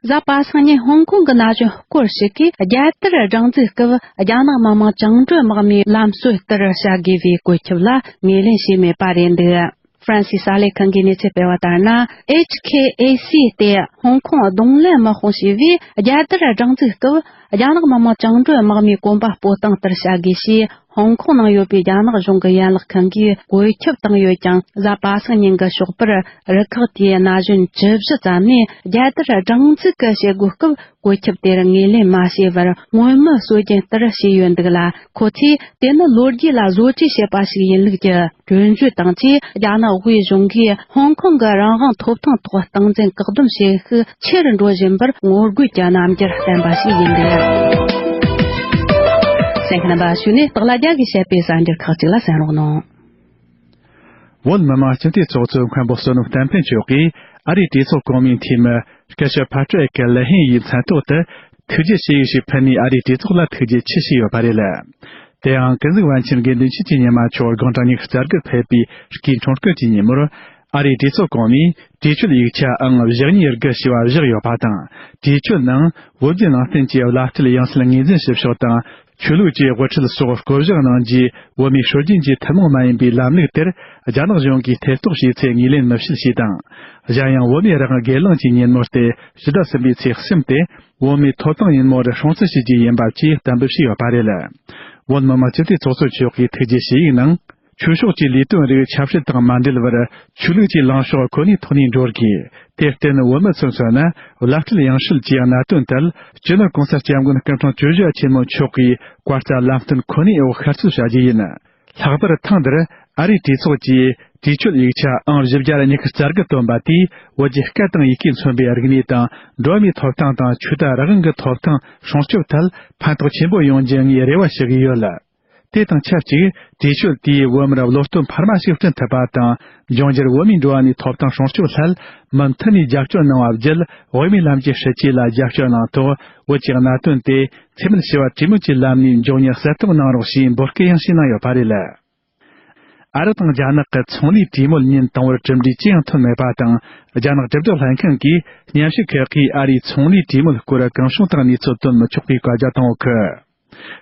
གཟའ་པ་སངས་ཉིན་ཧོང་ཀོང་གི་ན་གཞོན་སྐོར་ཞིག་གིས་རྒྱལ་དར་སྒྲེང་འཛུགས་སྐབས་རྒྱ་ནག་མི་དམངས་བཅིངས་འགྲོལ་དམག་མིའི་ལམ་སྲོལ་ལྟར་བྱ་དགོས་པའི་བཀོད་ཁྱབ་ལ་ངོས་ལེན་བྱས་མེད་པ་རེད་འདུག། ཧྥ་རན་སིའི་གསར་ལས་ཁང་གིས་གནས་ཚུལ་སྤེལ་བ་ལྟར་ན། ཨེཆ་ཁེ་ཨེ་སི་སྟེ་ཧོང་ཀོང་གདོང་ལེན་དམག་དཔུང་ཞེས་པས་རྒྱལ་དར་སྒྲེང་འཛུགས་སྐབས་རྒྱ་ནག་མི་དམངས་བཅིངས་འགྲོལ་དམག་མིའི་གོམ་པ་སྤོ་སྟངས་ལྟར་བྱ་དགོས་ཞེས་ཧོང་ཀོང་ནང་ཡོད་པའི་རྒྱ་ནག་གཞུང་གི་ཡན་ལག་ཁང་གིས་བཀོད་ཁྱབ་བཏང་ཡོད་ཀྱང་། གཟའ་པ་སངས་ཉིན་གྱི་ཞོགས་པར་རུ་ཁག་དེའི་ན་གཞོན་བཅུ་བཞི་ཙམ་ནས་རྒྱལ་དར་སྒྲེང་འཛུགས་ཀྱི་བྱེད་སྒོའི་སྐབས། བཀོད་ཁྱབ་དེར་ངོས་ལེན་མ་བྱས་པར་སྔོན་མའི་སྲོལ་རྒྱུན་ལྟར་བྱས་ཡོད་འདུག་ལ། ཁོ་ཚོས་དེ་ནི་ལོ་རྒྱུས་ལ་བཟོ་བཅོས་བྱས་པ་ཞིག་ཡིན་ལུགས་ཀྱི་སྐྱོན་བརྗོད་དང་བཅས། རྒྱ་ནག་དབུས་གཞུང་གིས་ཧོང་ཀོང་གི་རང་དབང་ཐོབ་ཐང་ཐོག་སྟངས་འཛིན་བཀག་སྡོམ་བྱེད་ཤུགས་ཆེ་རུ་འགྲོ་བཞིན་པར་ངོ་རྒོལ་གྱི་རྣམ་འགྱུར་བསྟན་པ་ཞིག་ཡིན་འདུག། གསན་མཁན་རྣམ་པ། གཞུག་ནས་སྟག་ལྷ་རྒྱལ་གྱིས་བཤད་པའི་གསར་འགྱུར་ཁག་ཅིག་ལ་གསན་རོགས་གནང་། བོད་མི་མང་སྤྱི་འཐུས་ཚོགས་གཙོ་མཁན་པོ་བསོད་ནམས་བསྟན་འཕེལ་མཆོག་གིས་ཨ་རིའི་གྲོས་ཚོགས་གོང་མའི་འཐུས་མི་སྐུ་ཞབས་ཕ་ཏྲེ་ཀི་ལེ་ཧེ་ཡི་མཚན་ཐོག་ཏུ་ཐུགས་རྗེ་ཞུ་ཡིག་ཞིག་ཕུལ་ནས། ཨ་རིའི་གྲོས་ཚོགས་ལ་ཐུགས་རྗེ་ཆེ་ཞུས་ཡོད་པ་རེད། དེ་ཡང་ཀུན་གཟིགས་པཎ་ཆེན་དགེ་འདུན་ཆོས་ཀྱི་ཉི་མ་མཆོག་དགུང་གྲངས་ཉི་ཤུ་རྩ་དགུར་ཕེབས་པའི་སྐུའི་འཁྲུངས་སྐར་གྱི་ཉིན་མོར། ཨ་རིའི་གྲོས་ཚོགས་གོང་མས་གྲོས་ཆོད་ཡིག་ཆ་ཨང་བཞི་གཉིས་དགུ་ཞེས་པ་བཞག་ཡོད་པ་དང་། གྲོས་ཆོད་ནང་བོད་བརྒྱུད་ནང་བསྟན་གྱི་བླ་སྤྲུལ་ཡང་སྲིད་ངོས་འཛིན་ཞུ་ཕྱོགས་དང་། ཆོས་ལུགས་ཀྱི་དབུ་ཁྲིད་སོགས་བསྐོ་གཞག་གནང་རྒྱུའི་བོད་མིའི་སྲོལ་རྒྱུན་གྱི་ཐུན་མོང་མ་ཡིན་པའི་ལམ་ལུགས་དེར་རྒྱ་ནག་གཞུང་གིས་ཐེ་གཏོགས་བྱས་ཚེ་ངོས་ལེན་མི་བྱེད་ཞེས་དང་། གཞན་ཡང་བོད་མིའི་རང་དབང་སྒེར་ལངས་ཀྱི་ཉིན་མོ་སྟེ་ཕྱི་ཟླ་གསུམ་པའི་ཚེས་གསུམ་སྟེ། བོད་མིའི་ཐོབ་ཐང་ཉིན་མོར་སྲུང་བརྩི་ཞུ་རྒྱུ་ཡིན་པ་བཅས་གཏན་འབེབས་བྱས་ཡོད་པ་རེད། བོད་མི་མང་སྤྱི་འཐུས་ཚོགས་གཙོ་མཆོག་གིས་ཐུགས་རྗེ་ཞུ་ཡིག་ནང་། ཆོས་ཕྱོགས་ཀྱི་ལས་དོན་རིགས་ཆབ་སྲིད་དང་མ་འབྲེལ་བར། ཆོས་ལུགས་ཀྱི་ལངས་ཕྱོགས་ཁོ་ནའི་ཐོག་ནས་འགྲོ་དགོས། དེར་བརྟེན་བོད་མི་ཚོས་མཚོན་ན། བླ་སྤྲུལ་ཡང་སྲིད་ཀྱི་གནད་དོན་ཐད། སྤྱི་ནོར་གོང་ས་སྐྱབས་མགོན་སྐུ་ཕྲེང་བཅུ་བཞི་པ་ཆེན་མོ་མཆོག་གིས་བཀའ་སྩལ་ལམ་སྟོན་ཁོ་ནའི་འོག་ཤར་བསྐྱོད་བྱ་རྒྱུ་ཡིན། ལྷག་པར་ཐེངས་འདིར་ཨ་རིའི་གྲོས་ཚོགས་ཀྱིས་གྲོས་ཆོད་ཡིག་ཆ་ཨང་བཞི་བརྒྱ་ཉི་ཤུ་རྩ་དགུ་བཏོན་པ་དེས། བོད་ཀྱི་སྐད་དང་ཡི་གེ་མཚོན་པའི་རིག་གནས་དང་། འགྲོ་བ་མིའི་ཐོབ་ཐང་དང་ཆོས་དད་རང་དབང་གི་ཐོབ་ཐང་སྲུང་སྐྱོབ་ཐད་ཕན་ཐོགས་ཆེན་པོ་ཡོང་རྒྱུ་ངས་རེ་བ་ཞུ་གི་ཡོད། དེ་དང་ཆབས་ཅིག་གྲོས་ཆོད་དེས་བོད་མིར་བློ་སྟོབས་འཕར་མ་ཞིག་བསྐྲུན་ཐུབ་པ་དང་། འབྱུང་འགྱུར་བོད་མིའི་འགྲོ་བ་མིའི་ཐོབ་ཐང་སྲུང་སྐྱོབ་ཐད་མུ་མཐུད་ནས་རྒྱབ་སྐྱོར་གནང་བ་བརྒྱུད། དབུ་མའི་ལམ་གྱི་སྲིད་བྱུས་ལ་རྒྱབ་སྐྱོར་གནང་ཐོག་བོད་ཀྱི་གནད་དོན་དེ་འཚེ་མེད་ཞི་བ་གྲོས་མོལ་གྱི་ལམ་ནས་མགྱོགས་མྱུར་གསལ་ཐག་གནང་རོགས་ཞེས་འབོད་སྐུལ་ཡང་ཞུས་གནང་ཡོད་པ་རེད། ཨ་རི་དང་རྒྱ་ནག་གི་ཚོང་ལས་གྲོས་མོལ་ཉིན་དང་པོར་གྲུབ་འབྲས་ཅི་ཡང་ཐོན་མེད་པ་དང་། རྒྱ་ནག་དྲིལ་བསྒྲགས་ལྷན་ཁང་གིས་སྙན་ཞུ་ཁག་གིས་ཨ་རིའི་ཚོང་ལས་གྲོས་མོལ་སྐོར་གང་བྱུང་དུ་གནས་ཚུལ་བཏོན་མི་ཆོག་པའི་བཀའ་རྒྱ་བཏང་ཡོད་གི།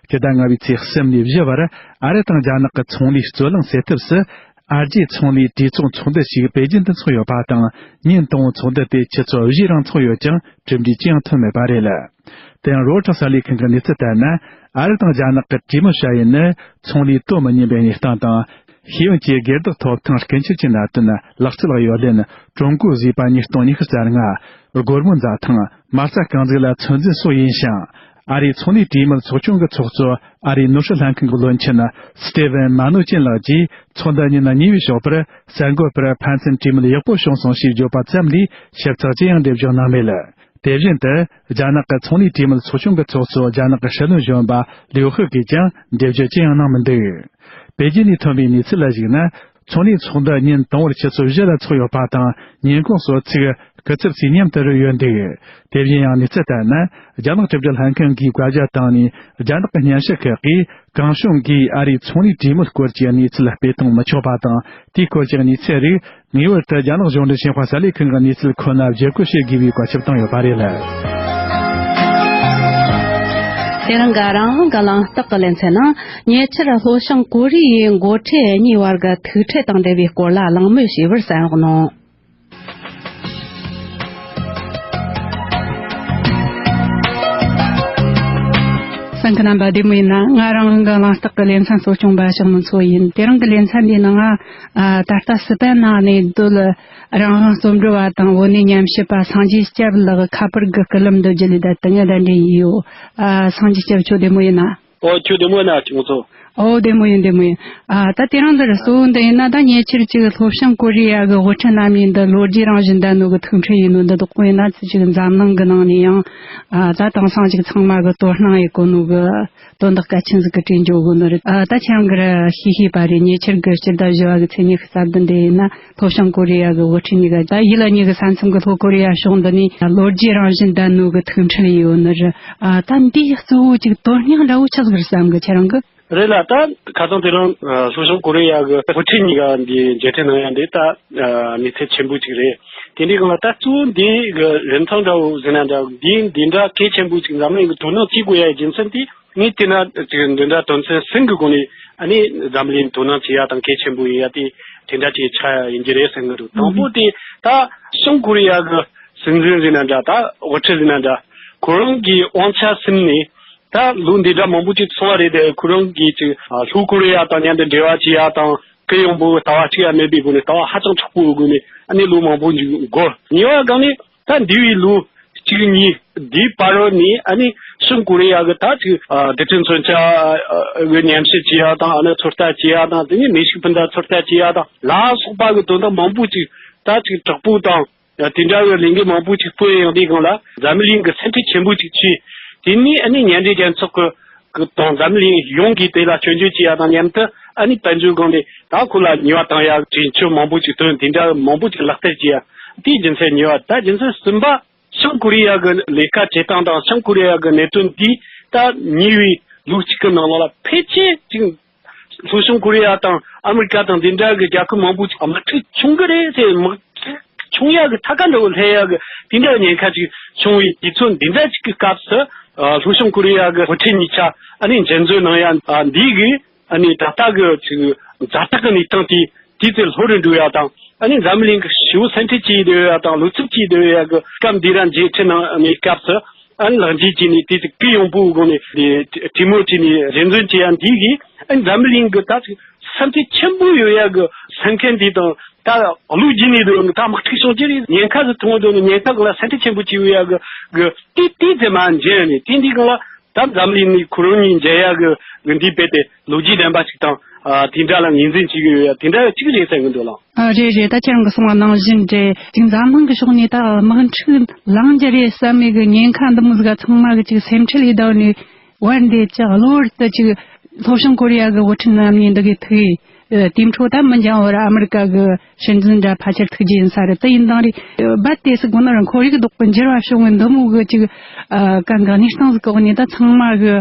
སྤྱི་ཟླ་ལྔ་པའི་ཚེས་གསུམ་ནས་བཞི་བར་ཨ་རི་དང་རྒྱ་ནག་གི་ཚོང་ལས་རྩོད་གླེང་སེལ་ཐབས་སུ། ཨ་རྒྱའི་ཚོང་ལས་གྲོས་ཚོགས་ཚོགས་འདུ་ཞིག་པེ་ཅིན་དུ་འཚོགས་ཡོད་པ་དང་། ཉིན་དང་པོའི་ཚོགས་འདུ་དེ་ཆུ་ཚོད་བཞིའི་རིང་འཚོགས་ཡོད་ཀྱང་། གྲུབ་འབྲས་ཅི་ཡང་ཐོན་མེད་པ་རེད། དེ་ཡང་རོའི་ཊར་གསར་ལས་ཁང་གི་གནས་ཚུལ་ལྟར་ན། ཨ་རི་དང་རྒྱ་ནག་གི་གྲོས་མོལ་བྱ་ཡུལ་ནི། ཚོང་ལས་དོ་མི་མཉམ་པའི་གནས་སྟངས་དང་། ཤེས་ཡོན་གྱི་སྒེར་བདག་ཐོབ་ཐང་རྐུ་འཁྱེར་གྱི་གནད་དོན། ལག་རྩལ་གཡོ་ལེན། ཀྲུང་གོའི་བཟོས་པ་ཉིས་སྟོང་ཉི་ཤུ་རྩ་ལྔ། སྒོར་མོའི་འཛའ་ཐང་། མ་རྩ་རྐང་འཛུགས་ལ་ཚོད་འཛིན་སོགས་ཡིན་ཞིང་། ཨ་རིའི་ཚོང་ལས་གྲོས་མོལ་ཚོགས་ཆུང་གི་ཚོགས་གཙོ། ཨ་རིའི་ནོར་སྲིད་ལྷན་ཁང་གི་བློན་ཆེན་སི་ཏེ་ཝན་མ་ནོ་ཅན་ལགས་ཀྱིས། ཚོགས་འདུ་ཉིན་གཉིས་པའི་ཞོགས་པར་གསར་འགོད་པར་ཕན་ཚུན་གྲོས་མོལ་ཡག་པོ་བྱུང་སོང་ཞེས་བརྗོད་པ་ཙམ་ལས། ཞིབ་ཚགས་ཅི་ཡང་འགྲེལ་བརྗོད་གནང་མེད། དེ་བཞིན་དུ། རྒྱ་ནག་གི་ཚོང་ལས་གྲོས་མོལ་ཚོགས་ཆུང་གི་ཚོགས་གཙོ། རྒྱ་ནག་གི་སྲིད་བློན་གཞོན་པ་ལིའུ་ཧེ་གིས་ཀྱང་འགྲེལ་བརྗོད་ཅི་ཡང་གནང་མི་འདུག། པེ་ཅིན་ནས་ཐོན་པའི་གནས་ཚུལ་ལ་གཞིགས་ན། ཚོང་ལས་ཚོགས་འདུ་ཉིན་དང་པོར་ཆུ་ཚོད་བཞི་ལ་འཚོགས་ཡོད་པ་དང་། ཉིན་གུང་གསོལ་ཚིགས་ སྐུ་ཚབ་ཚོས་མཉམ་དུ་རོལ་ཡོད་འདུག། དེ་བཞིན་ཡང་གནས་ཚུལ་ལྟར་ན། རྒྱ་ནག་དྲིལ་བསྒྲགས་ལྷན་ཁང་གིས་བཀའ་རྒྱ་བཏང་ནས། རྒྱ་ནག་གི་སྨྱན་སྦྱོར་ཁག་གིས་གང་བྱུང་གིས་ཨ་རིའི་ཚོང་ལས་གྲོས་མོལ་སྐོར་གྱི་གནས་ཚུལ་སྤེལ་གཏོང་མི་ཆོག་པ་དང་། དེའི་སྐོར་གྱི་གནས་ཚུལ་རིགས་ངེས་པར་དུ་རྒྱ་ནག་གཞུང་འབྲེལ་ཞིན་ཧྭ་གསར་ལས་ཁང་གི་གནས་ཚུལ་ཁོ་ན་བརྒྱུད་སྐུར་བྱེད་དགོས་པའི་བཀའ་ཁྱབ་བཏང་ཡོད་པ་རེད། དེ་རིང་གི་རང་དབང་གི་གླེང་སྟེགས་ཀྱི་ལེ་ཚན་ནང་ཉེ་ཆར་ལྷོ་བྱང་ཀོ་རི་ཡའི་འགོ་ཁྲིད་གཉིས་བར་གྱི་ཐུག་འཕྲད་དང་འབྲེལ་བའི་སྐོར་ལ་གླེང་མོལ་བྱས་པར་གསན་རོགས་གནང་། གསན་མཁན་རྣམ་པ་བདེ་མོ་ཡིན་ན། ང་རང་དབང་གི་གླེང་སྟེགས་ཀྱི་ལེ་ཚན་གཙོ་སྐྱོང་པ་ཞག་མི་མཚོ་ཡིན། དེ་རིང་གི་ལེ་ཚན་འདིའི་ནང་ང་ཨ། ད་ལྟ་སི་པན་ནང་གནས་སྡོད་རང་དབང་རྩོམ་འབྲི་བ་དང་བོད་གནས་ཉམས་ཞིབ་པ་སངས་རྒྱས་སྐྱབས་ལགས་ཁ་པར་གྱི་སྐུད་ལམ་འདི་བརྒྱུད་ལས་ད་ལྟ་ངས་གདན་འདྲེན་ཡིན་ཡོད། ཨ། སངས་རྒྱས་སྐྱབས་ཁྱོད་བདེ་མོ་ཡིན་ན། ཨོ། ཁྱོད་བདེ་མོ་ཡིན་ན་ཅུང་ཚོ། ཨོ། བདེ་མོ་ཡིན། བདེ་མོ་ཡིན། ཨ། ད་དེ་རིང་འདིར་གཙོ་བོ་འདི་ཡིན་ན། ད་ཉེ་ཆར་ཅིག་ལྷོ་བྱང་ཀོ་རི་ཡ་གི་དབུ་ཁྲིད་རྣམ་གཉིས་འདི་ལོ་རྒྱུས་རང་བཞིན་ལྡན་ནོ་གི་ཐུག་འཕྲད་ཡིན་ནོ་འདི་དག་པོ་ཡིན་ན། ཚུལ་ཅིག་འཛམ་གླིང་གི་ནང་ནས་ཡང་། ཨ། ད་དེང་སང་ཅིག་ཚང་མ་གི་དོ་སྣང་ཡེད་གོ་ནོ་གི་དོན་དག་གལ་ཆེན་ཟིག་གི་གྲས་འགྱོ་གོ་ནི་རེད། ཨ། ད་ཁྱེད་རང་གིས་ར་ཤེས་ཤེས་པ་རེད། ཉེ་ཆར་གི་སྤྱི་ཟླ་བཞི་བ་གི་ཚེས་ཉི་ཤུ་རྩ་བདུན་འདི་ཡིན་ན། ལྷོ་བྱང་ཀོ་རི་ཡ་གི་དབུ་ཁྲིད་གཉིས་ཀ་ད་ཡུལ་གཉིས་ཀྱི་ས་མཚམས་ཀྱི་ལྷོ་ཀོ་རི་ཡ་ཕྱོགས་འདི་ནས་ལོ་རྒྱུས་རང་བཞིན་ལྡན་ནོ་གི་ཐུག་འཕྲད་ཡོད་ནི་རེད། ཨ། ད་འདིའི་གཙོ་བོ་ཅིག་དོན་སྙིང་འདྲ་བོ་ཆི་ཟིག་རེད་བསམ་གི། ཁྱེད་རང་གི། རེད་ལ། ད་ཁ་སང་དེ་རིང་ལྷོ་བྱང་ཀོ་རི་ཡ་གི་དབུ་ཁྲིད་གཉིས་ཀ་འདི་མཇལ་འཕྲད་གནང་ཡ་འདི་ད་གནས་ཚུལ་ཆེན་པོ་ཅིག་རེད། དེ་འདྲའི་སྒང་ལ་ད་གཙོ་བོ་འདི་གི་རིན་ཐང་འདྲ་བོ་ཟེར་ན་འདྲ། འདི་འདི་འདྲ་གལ་ཆེན་པོ་ཅིག་འཛམ་གླིང་གི་དོ་སྣང་བྱེད་དགོས་ཡ་རྒྱུ་མཚན་དེ། ངས་བལྟས་ན་ཅིག་འདི་འདྲ་དོན་ཚན་གསུམ་གི་སྒོ་ནས། ཨ་ནི་འཛམ་གླིང་དོ་སྣང་བྱེད་ཡ་དང་གལ་ཆེན་པོ་ཡིན་ཡ་དེ་དེ་འདྲ་ཅིག་ཆགས་ཡ་ཡིན་གྱི་རེད་བསམ་གི་འདུག། དང་པོ་དེ་ད་བྱང་ཀོ་རི་ཡ་གི་སྲིད་འཛིན་ཟེར་ན་འདྲ། ད་དབུ་ཁྲིད་ཟེར་ན་འདྲ། ཁོ་རང་གི་དབང་ཆ་ཟིན་ནས། ད་ལོ་འདི་འདྲ་མང་པོ་ཅིག་སོང་བ་རེད་དེ། ཁོ་རང་གིས་ཅིག་ལྷོ་ཀོ་རི་ཡ་དང་མཉམ་དུ་འབྲེལ་བ་བྱེད་ཡ་དང་། གུ་ཡངས་པོ་ལྟ་བ་གཅིག་ཡང་མེད་པའི་སྒོ་ནས། ལྟ་བ་ཧ་ཅང་མཁྲེགས་པོའི་སྒོ་ནས། ཨ་ནི་ལོ་མང་པོ་འགོར། གཉིས་པ་སྒང་ནས་ད་འདས་པའི་ལོ་གཅིག་གཉིས་འདིའི་བར་ནས། ཨ་ནི་བྱང་ཀོ་རི་ཡ་གི་ད་ཅིག་ཨ། རྡུལ་ཕྲན་མཚོན་ཆ་གི་ཉམས་ཞིབ་བྱེད་ཡ་དང་། ཨ་ནི་ཚོད་ལྟ་བྱེད་ཡ་དང་། དེ་ནས་མེ་ཤུགས་འཕུར་མདའ་ཚོད་ལྟ་བྱེད་ཡ་དང་ལ་སོགས་པ་གི་དོན་དག་མང་པོ་ཅིག་ད་ཅིག་དྲག་པོ་དང་། དེ་འདྲ་བའི་ལས་འགུལ་མང་པོ་ཅིག་སྤེལ་ཡོང་དུས་སྒང་ལ། འཛམ་གླིང་གི་སེམས་ཁྲལ་ཆེན་པོ་ཅིག་བྱས། དེ་ནས་ཨ་ནི་མཉམ་འབྲེལ་རྒྱལ་ཚོགས་ཀྱི་ཀྱི་དང་འཛམ་གླིང་ཡོངས་ཀྱིས་དེ་ལ་སྐྱོན་བརྗོད་བྱེད་ཡ་དང་མཉམ་དུ། ཨ་ནི་དཔལ་འབྱོར་སྒང་ནས་ད་ཁོ་ལ་ཉེས་པ་བཏང་ཡ་གྲོས་ཆོད་མང་པོ་ཅིག་བཏོན། དེ་འདྲ་མང་པོ་ཅིག་ལག་བསྟར་བྱེད་ཡ། དེའི་རྒྱུ་མཚན་གཉིས་པ། ད་རྒྱུ་མཚན་གསུམ་པ། བྱང་ཀོ་རི་ཡ་གི་ལས་ཀ་བྱེད་སྟངས་དང་། བྱང་ཀོ་རི་ཡ་གི་གནད་དོན་འདི་ད་ཉེ་བའི་ལོ་གཅིག་གི་ནང་ལོགས་ལ་ཕལ་ཆེར་ཅིག་ལྷོ་བྱང་ཀོ་རི་ཡ་དང་ཨ་མི་རི་ཀ་དང་དེ་འདྲ་གི་རྒྱལ་ཁབ་མང་པོ་ཅིག་དམག་འཁྲུག་བྱུང་གི་རེད་ཟེར། དམག་འཁྲུག་བྱུང་ཡ་གི་ཐད་ཀ་འདྲ་བོ་སླེབས་ཡ་གི་དེ་འདྲ་ཉེན་ཁ་ཅིག་བྱུང་བའི་དུས་ཚོད་འདི་འདྲ་ཅིག་གི་སྐབས་སུ། ཨ། ལྷོ་བྱང་ཀོ་རི་ཡ་གི་དབུ་ཁྲིད་གཉིས་ཆ་ཨ་ནི་མཇལ་འཛོམས་གནང་ཡ། ཨ། འདི་གི་ཨ་ནི་ད་ལྟ་གི་ཅིག་ཛ་དྲག་གི་གནས་སྟངས་དེ་དུས་ཚོད་ལྷོད་རུ་འགྲོ་ཡ་དང་། ཨ་ནི་འཛམ་གླིང་གི་ཞི་བོ་སེམས་ཁྲལ་བྱེད་བསྡད་ཡ་དང་། བློ་འཚབ་བྱེད་བསྡད་ཡ་གི་སྐབས་འདི་ར་མཇལ་འཕྲད་གནང་ནས་སྐབས་སུ། ཨ་ནི་ལག་འཇུ་བྱས་ནས་དེ་ཅིག་གུ་ཡངས་པོའི་སྒོ་ནས་དེ་གྲོས་མོལ་བྱས་ནས་རེ་འདུན་བྱེད་ཡ་འདི་གིས། ཨ་ནི་འཛམ་གླིང་གི་ད་ཅིག་སེམས་ཁྲལ་ཆེན་པོ་ཡོད་ཡ་གི་སེམས་ཁམས་འདི་དང་། ད་བློ་འགྱུར་ནས་འདུག། ད་དམག་འཁྲུག་བྱུང་རྒྱུ་རེད། ཉེན་ཁ་ཟིག་མཐོང་འདུག་ནི། ཉེན་ཁ་གང་ལ་སེམས་ཁྲལ་ཆེན་པོ་བྱེད་ཡ་གི་གི་དེ་དེ་ཙམ་མ་མཇལ་ནས། དེ་འདི་གང་ལ་ད་འཛམ་གླིང་ནས་ཁོ་རང་གཉིས་མཇལ་ཡ་གི་གི་འདི་རྦད་དེ་ལོ་རྒྱུས་ལྡན་པ་ཞིག་དང་། ཨ། དེ་འདྲ་ལ་ངོས་འཛིན་བྱེད་ཀྱི་ཡོད་ཡ་དེ་འདྲ་གཅིག་རེད་བསམ་གི་འདུག་ལགས། ཨ། རེད་རེད། ད་ཁྱེད་རང་གིས་གསུངས་པ་ནང་བཞིན་རེད། ཅིག་འཛམ་གླིང་གི་ཕྱོགས་ནས་ད་དམག་འཁྲུག་ལངས་རྒྱུ་རེད་བསམ་མི་གི་ཉེན་ཁ་འདི་མོ་ཟིག་ག་ཚང་མ་གི་ཅིག་སེམས་ཁྲལ་ཡེད་བསྡད་ནས། བར་འདི་ཅིག་གློ་བུར་དུ་ཅིག་ལྷོ་བྱང་ཀོ་རི་ཡ་གི་དབུ་ཁྲིད་རྣམ་གཉིས་འདི་གི་ཐུག་ཡས། ཨ། དེའི་འཕྲོ་ད་མི་འགྱངས་བར་ཨ་མི་རི་ཀ་གི་སྲིད་འཛིན་འདྲ་ཕལ་ཆེར་ཐུག་རྒྱུ་ཡིན་ས་རེད། དེ་ཡིན་དང་རེད། རྦད་དེ་ཟིག་གོ་ན་ར་ཁོར་ཡུག་ལྡོག་པའི་འགྱུར་བ་བྱུང་བའི་འདི་མོ་གི་ཅིག་ཨ། གང་གི་གནས་སྟངས་ཟིག་གི་འོག་ནས། ད་ཚང་མ་གི་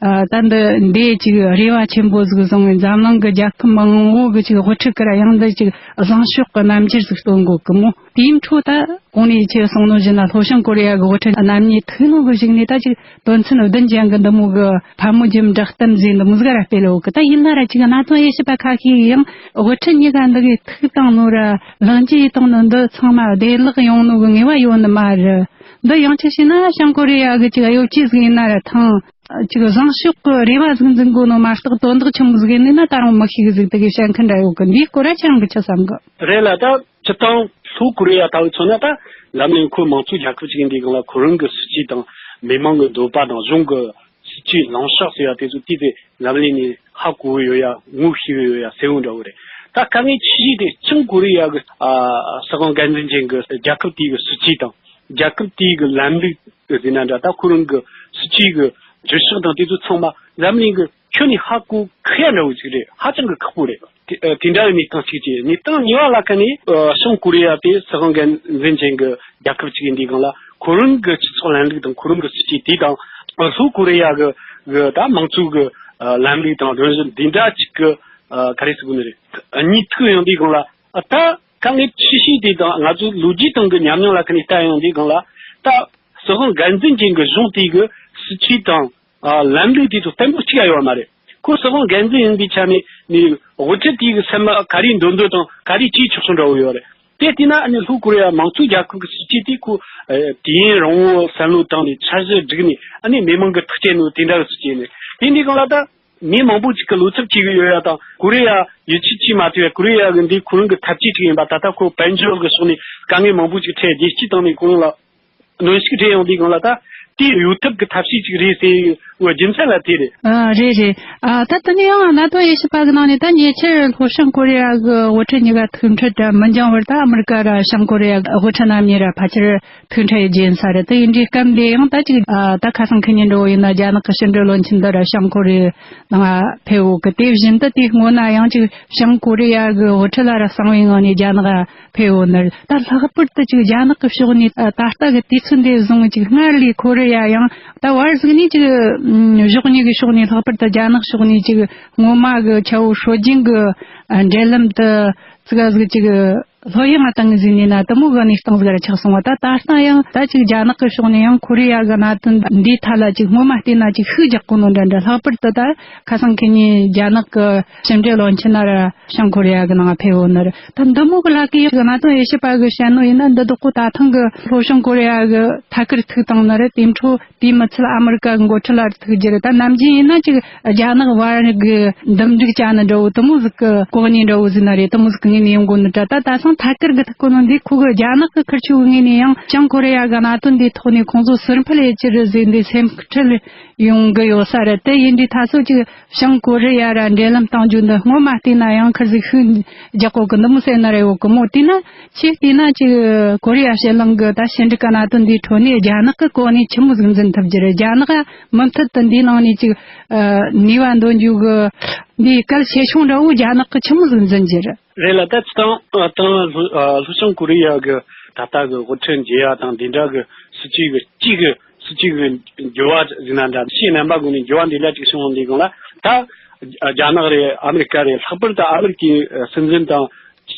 ཨ། ད་འདི་འདི་ཅིག་རེ་བ་ཆེན་པོ་ཟིག་བཟུང་བའི། འཛམ་གླིང་གི་རྒྱལ་ཁབ་མང་བོ་གི་ཅིག་དབུ་ཁྲིད་གི་ར་ཡང་འདི་ཅིག་བཟང་ཕྱོགས་གི་རྣམ་འགྱུར་ཟིག་སྟོན་དགོས་གི་མོ། དེའི་འཕྲོ་ད་གོང་ནས་ཁྱེད་གསུངས་ནོ་བཞིན་ལ། ལྷོ་བྱང་ཀོ་རི་ཡ་གི་དབུ་ཁྲིད་རྣམ་གཉིས་ཐུག་ནོ་གི་གཞུག་ནས་ད་ཅིག་དོན་ཚན་བདུན་ཅན་གི་འདི་མོ་གི་ཕན་མོ་རྒྱུ་འབྲས་གཏམ་ཟེར་འདི་མོ་ཟིག་ར་སྤེལ་ཡོད་གི། ད་ཡིན་ན་ར་ཅིག་གནད་དོན་དབྱེ་ཞིབ་པ་ཁ་ཤས་ཀྱིས་ཡང་དབུ་ཁྲིད་གཉིས་ཀ་འདི་གི་ཐུག་བཏང་ནོ་ར་ལག་འཇུ་ཡེད་བཏང་ནོ་འདི་ཚང་མ་བདེ་བླག་ཡོང་ནོ་གི་ངེས་པ་ཡོད་ནི་མ་རེད། འདི་ཡང་ཅིག་བྱས་ན་བྱང་ཀོ་རི་ཡ་གི་ཅིག་གཡོ་ཇུས་ཟིག་ཡིན་ན་ར་ཐང་། ཅིག་བཟང་ཕྱོགས་ཀྱི་རེ་བ་ཟིག་འཛིན་དགོས་ནོ་མ་གཏོགས། དོན་དག་ཆི་མོ་ཟིག་ཡིན་ན་ད་རུང་མི་ཤེས་གི་ཟིག། དེ་གི་བཤད་མཁན་འདྲ་ཡོད་གི། འདིའི་སྐོར་ར་ཁྱེད་རང་གིས་ཆི་བསམ་གི། རེད་ལ། ད་སྤྱིར་བཏང་ལྷོ་ཀོ་རི་ཡ་ལྟ་བུ་མཚོན་ན། ད་འཛམ་གླིང་ཁོ་དམངས་གཙོའི་རྒྱལ་ཁབ་ཅིག་ཡིན་དུས་སྒང་ལ། ཁོ་རང་གི་སྲིད་ཇུས་དང་མི་མང་གི་འདོད་པ་དང་གཞུང་གི་སྲིད་ཇུས་ལངས་ཕྱོགས་ཟེར་ཡ་དེ་ཚོ་དེ་ཚོ་འཛམ་གླིང་ནས་ཧ་གོ་གི་ཡོད་ཡ། ངོ་ཤེས་གི་ཡོད་ཡ། གསལ་བོ་འདྲ་བོ་རེད། ད་དཀའ་ངལ་ཆེ་ཤོས་དེ་བྱང་ཀོ་རི་ཡ་གི་ཨ་སྲིད་དབང་སྒེར་འཛིན་ཅན་གི་རྒྱལ་ཁབ་དེའི་གི་སྲིད་ཇུས་དང་། རྒྱལ་ཁབ་དེའི་གི་ལམ་ལུགས་ཟེར་ན་འདྲ། ད་ཁོ་རང་གི་སྲིད་ཇུས་གི་འགྱུར་ཕྱོགས་དང་དེ་ཚོ་ཚང་མ་འཛམ་གླིང་གི་ ཁྱོན་ནས་ཧ་གོ་ཁག་ཡ་འདྲ་བོ་ཅིག་རེད། ཧ་ཅང་གི་ཁག་པོ་རེད། དེ་ཨ་དེ་འདྲ་བའི་གནས་སྟངས་གཅིག་བྱས། གནས་སྟངས་གཉིས་པ་ལ་ཁ་ནས་ཨ་བྱང་ཀོ་རི་ཡ་དེ་སྲིད་དབང་སྒེར་འཛིན་ཅན་གྱི་རྒྱལ་ཁབ་ཅིག་ཡིན་དུས་སྒང་ལ། ཁོ་རང་གི་སྤྱི་ཚོགས་ལམ་ལུགས་དང་ཁོ་རང་གི་སྲིད་ཇུས་དེ་དང་། ཨ་ལྷོ་ཀོ་རི་ཡ་གི་གི་ད་དམངས་གཙོ་གི་ཨ་ལམ་ལུགས་དང་རང་བཞིན་འདི་འདྲ་ཅིག་གི་ཨ་ག་རེ་ཟེར་དགོས་ནི་རེད། གཉིས་ཐུག་ཡོང་དུས་སྒང་ལ། ཨ་ད་དཀའ་ངལ་ཆེ་ཤོས་དེ་དང་། ང་ཚོ་ལོ་རྒྱུས་སྟེང་གི་ཉམས་མྱོང་ལ་ཁ་ནས་ལྟ་ཡོང་དུས་སྒང་ལ། ད་སྲིད་དབང་སྒེར་འཛིན་ཅན་གྱི་གཞུང་དེ་གི་སྲིད་ཇུས་དང་ཨ་ལམ་ལུགས་དེ་ཚོ་བརྟན་པོ་གཅིག་ཡ་ཡོད་མ་རེད། ཁོ་སྲིད་དབང་སྒེར་འཛིན་ཡིན་པའི་ཆ་ནས་ནི་དབུ་ཁྲིད་དེ་གི་སེམས་ལ་ག་རེ་འདོད་འདོད་དང་ག་རེ་བྱེད་ཆོག་ཆོག་འདྲ་བོ་ཡོད་རེད། དེ་བལྟས་ན་ཨ་ནི་ལྷོ་ཀོ་རི་ཡ་དམངས་གཙོའི་རྒྱལ་ཁབ་ཀྱི་སྲིད་ཇུས་དེ་ཁོ་ཨ་དུས་ཡུན་རིང་བོ་བསམ་བློ་བཏང་ནས་འཆར་གཞི་བསྒྲིགས་ནས། ཨ་ནི་མི་མང་གིས་ཐག་བཅད་ནོ་དེ་འདྲ་གི་སྲིད་ཇུས་ནི། དེ་འདྲའི་སྒང་ལ་ད་མི་མང་པོ་ཅིག་གིས་བློ་འཚབ་བྱེད་གི་ཡོད་ཡ་དང་། ཀོ་རི་ཡ་ཡིད་ཆེས་བྱེད་མ་ཐུབ་ཡ། ཀོ་རི་ཡ་གི་འདི་ཁོ་རང་གི་འཐབ་ཇུས་ཅིག་ཡིན་པ། ད་ལྟ་ཁོ་དཔལ་འབྱོར་གི་ཕྱོགས་ནས་དཀའ་ངལ་མང་པོ་ཅིག་འཕྲད། རྒྱལ་སྤྱིའི་སྟེང་ནས་ཁོ་རང་ལ་གནོན་ཤུགས་སྤྲད་ཡོང་དུས་སྒང་ལ། ད་དེ་གཡོལ་ཐབས་ཀྱི་ཐབས་ཤེས་ཅིག་རེད་ཟེར་བའི་རྒྱུ་མཚན་ལ་དེ་རེད། ཨ་རེད་རེད། ཨ་ད་དེ་ནས་ཡང་གནད་དོན་དབྱེ་ཞིབ་པ་གི་ནང་ནས་ད་ཉེ་ཆར་ལྷོ་བྱང་ཀོ་རི་ཡ་གི་དབུ་ཁྲིད་གཉིས་ཀ་ཐུག་འཕྲད་དེ་མི་འགྱངས་བར་ད་ཨ་མི་རི་ཀ་ར་བྱང་ཀོ་རི་ཡ་གི་དབུ་ཁྲིད་རྣམ་གཉིས་ར་ཕལ་ཆེར་ཐུག་འཕྲད་ཡེད་རྒྱུ་ཡིན་ས་རེད། དེ་ཡིན་དུས་སྐབས་འདི་ཡང་ད་ཅིག་ཨ་ད་ཁ་སང་ཁེ་ཉིན་འདྲ་བོ་ཡིན་ན་རྒྱ་ནག་གི་ཕྱི་འབྲེལ་བློན་ཆེན་འདི་ར་བྱང་ཀོ་རི་ཡའི་ནང་ཕེབས་ཡོད་གི། དེ་བཞིན་དུ་དེའི་སྔོན་ན་ཡང་ཅིག་བྱང་ཀོ་རི་ཡ་གི་དབུ་ཁྲིད་ལ་ར་གསང་བའི་ངང་ནས་རྒྱ་ནག་ཕེབས་ཡོད་ནི་རེད། ད་ལྷག་པར་དུ་ཅིག་རྒྱ་ནག་གི་ཕྱོགས་ནས་ཨ་ད་ལྟ་གི་དུས་ཚོད་འདི་བཟུང་ཅིག་སྔར་ལས་ཀོ་རི་ཡ་ཡང་ད་བར་ཟིག་ནས་ཅིག་ཨ་ཕྱོགས་གཉིས་ཀྱི་ཕྱོགས་ནས། ལྷག་པར་དུ་རྒྱ་ནག་ཕྱོགས་ནས་ཅིག་སྔོན་མ་གི་ཆ་བོ་སྲོལ་རྒྱུན་གྱི་ཨ་འབྲེལ་ལམ་དེ་ཙི་ག་ཟིག་ཅིག་ལྷོད་ཡངས་བཏང་ཟིན་ནས་ན་དེ་མོ་གི་གནས་སྟངས་ཟིག་ར་ཆགས་སོང་བ། ད་ད་ལྟ་ཡང་ད་ཅིག་རྒྱ་ནག་གི་ཕྱོགས་ནས་ཡང་ཀོ་རི་ཡ་གི་གནད་དོན་འདིའི་ཐད་ལ་ཅིག་སྔོན་མ་བལྟས་ན་ཅིག་ཤུགས་རྒྱག་གོ་ནོ་འདྲ་འདྲ། ལྷག་པར་དུ་ད་ཁ་སང་ཁེ་ཉིན་རྒྱ་ནག་གི་ཕྱི་འབྲེལ་བློན་ཆེན་ན་ར་བྱང་ཀོ་རི་ཡ་གི་ནང་ཕེབས་ཡོད་ནི་རེད། ད་འདི་མོ་གི་ལ་ཀའི་གནད་དོན་དབྱེ་ཞིབ་པ་གིས་བཤད་ནོ་ཡིན་ན། འདི་བདག་པོ་ད་ཐེངས་གི་ལྷོ་བྱང་ཀོ་རི་ཡ་གི་ཐད་ཀར་ཐུག་བཏང་ནི་རེད། དེ་འཕྲོ་དེའི་མི་ཚད་ཨ་མི་རི་ཀ་གི་འགོ་ཁྲིད་ལ་ཐུག་རྒྱུ་རེད། ད་ནམ་རྒྱུན་ཡིན་ན་ཅིག་རྒྱ་ནག་བར་གི་འདུམ་འགྲིག་བྱ་ནི་འདྲ་བོ་དེ་མོ་ཟིག་གི་གོ་གནས་འདྲ་བོ་ཟིག་ན་རེད། དེ་མོ་ཟིག་གི་ངོས་ནས་ཡོང་གོ་ནི་འདྲ། ད་ད་ཐེངས་ཐད་ཀར་གི་ཐུག་གོ་ནོ་འདི་ཁོ་གི་རྒྱ་ནག་གི་ཁུར་ཆོ་གི་ངོས་ནས་ཡང་བྱང་ཀོ་རི་ཡ་གི་གནད་དོན་འདིའི་ཐོག་ནས་ཁོང་ཚོ་ཟུར་ཕུད་ཡེད་རྒྱུ་རེད་ཟེར་འདི་སེམས་ཁྲལ་ཡོང་གི་ཡོད་ས་རེད། དེ་ཡིན་དུས་ད་གཟོད་ཅིག་བྱང་ཀོ་རི་ཡ་ར་འབྲེལ་ལམ་གཏོང་རྒྱུ་འདི་སྔོན་མ་བལྟས་ན་ཡང་ཁུར་ཟིག་ཤུགས་རྒྱག་གོ་གི་འདི་མོ་ཟེར་ན་ར་ཡོད་གི་མོ། དེས་ན་ཆེས་བལྟས་ན་ཅིག་ཀོ་རི་ཡ་ཕྱེད་གླིང་གི་ད་ཕྱི་འབྲེལ་གི་གནད་དོན་འདིའི་ཁྲོད་ནས་རྒྱ་ནག་གི་གོ་གནས་ཆི་མོ་ཟིག་འཛིན་ཐུབ་རྒྱུ་རེད། རྒྱ་ནག་མུ་མཐུད་དུ་འདིའི་ནང་ནས་ཅིག་ཨ་ནུས་པ་འདོན་རྒྱུ་གི་འདིའི་གལ་ཆེ་ཆུང་འདྲ་བོ་རྒྱ་ནག་གིས་ཆི་མོ་ཟིག་འཛིན་རྒྱུ་རེད། རེད་ལ། ད་སྤྱིར་བཏང་ཨ་ད་ལྷོ་ཨ་ལྷོ་བྱང་ཀོ་རི་ཡ་གི་ད་ལྟ་གི་དབུ་ཁྲིད་མཇལ་ཡ་དང་འདི་འདྲ་གི་སྲིད་ཇུས་གི་གཅིག་གི་སྲིད་ཇུས་གི་འགྱུར་བ་ཟེར་ན་འདྲ། ཕྱིའི་རྣམ་པ་ཀུན་ནས་འགྱུར་བ་འདི་འདྲ་ཅིག་བྱུང་ཡོང་དུས་སྒང་ལ། ད་རྒྱ་ནག་རེད། ཨ་མི་རི་ཀ་རེད། ལྷག་པར་དུ་ཨ་མི་རི་ཀའི་སྲིད་འཛིན་དང་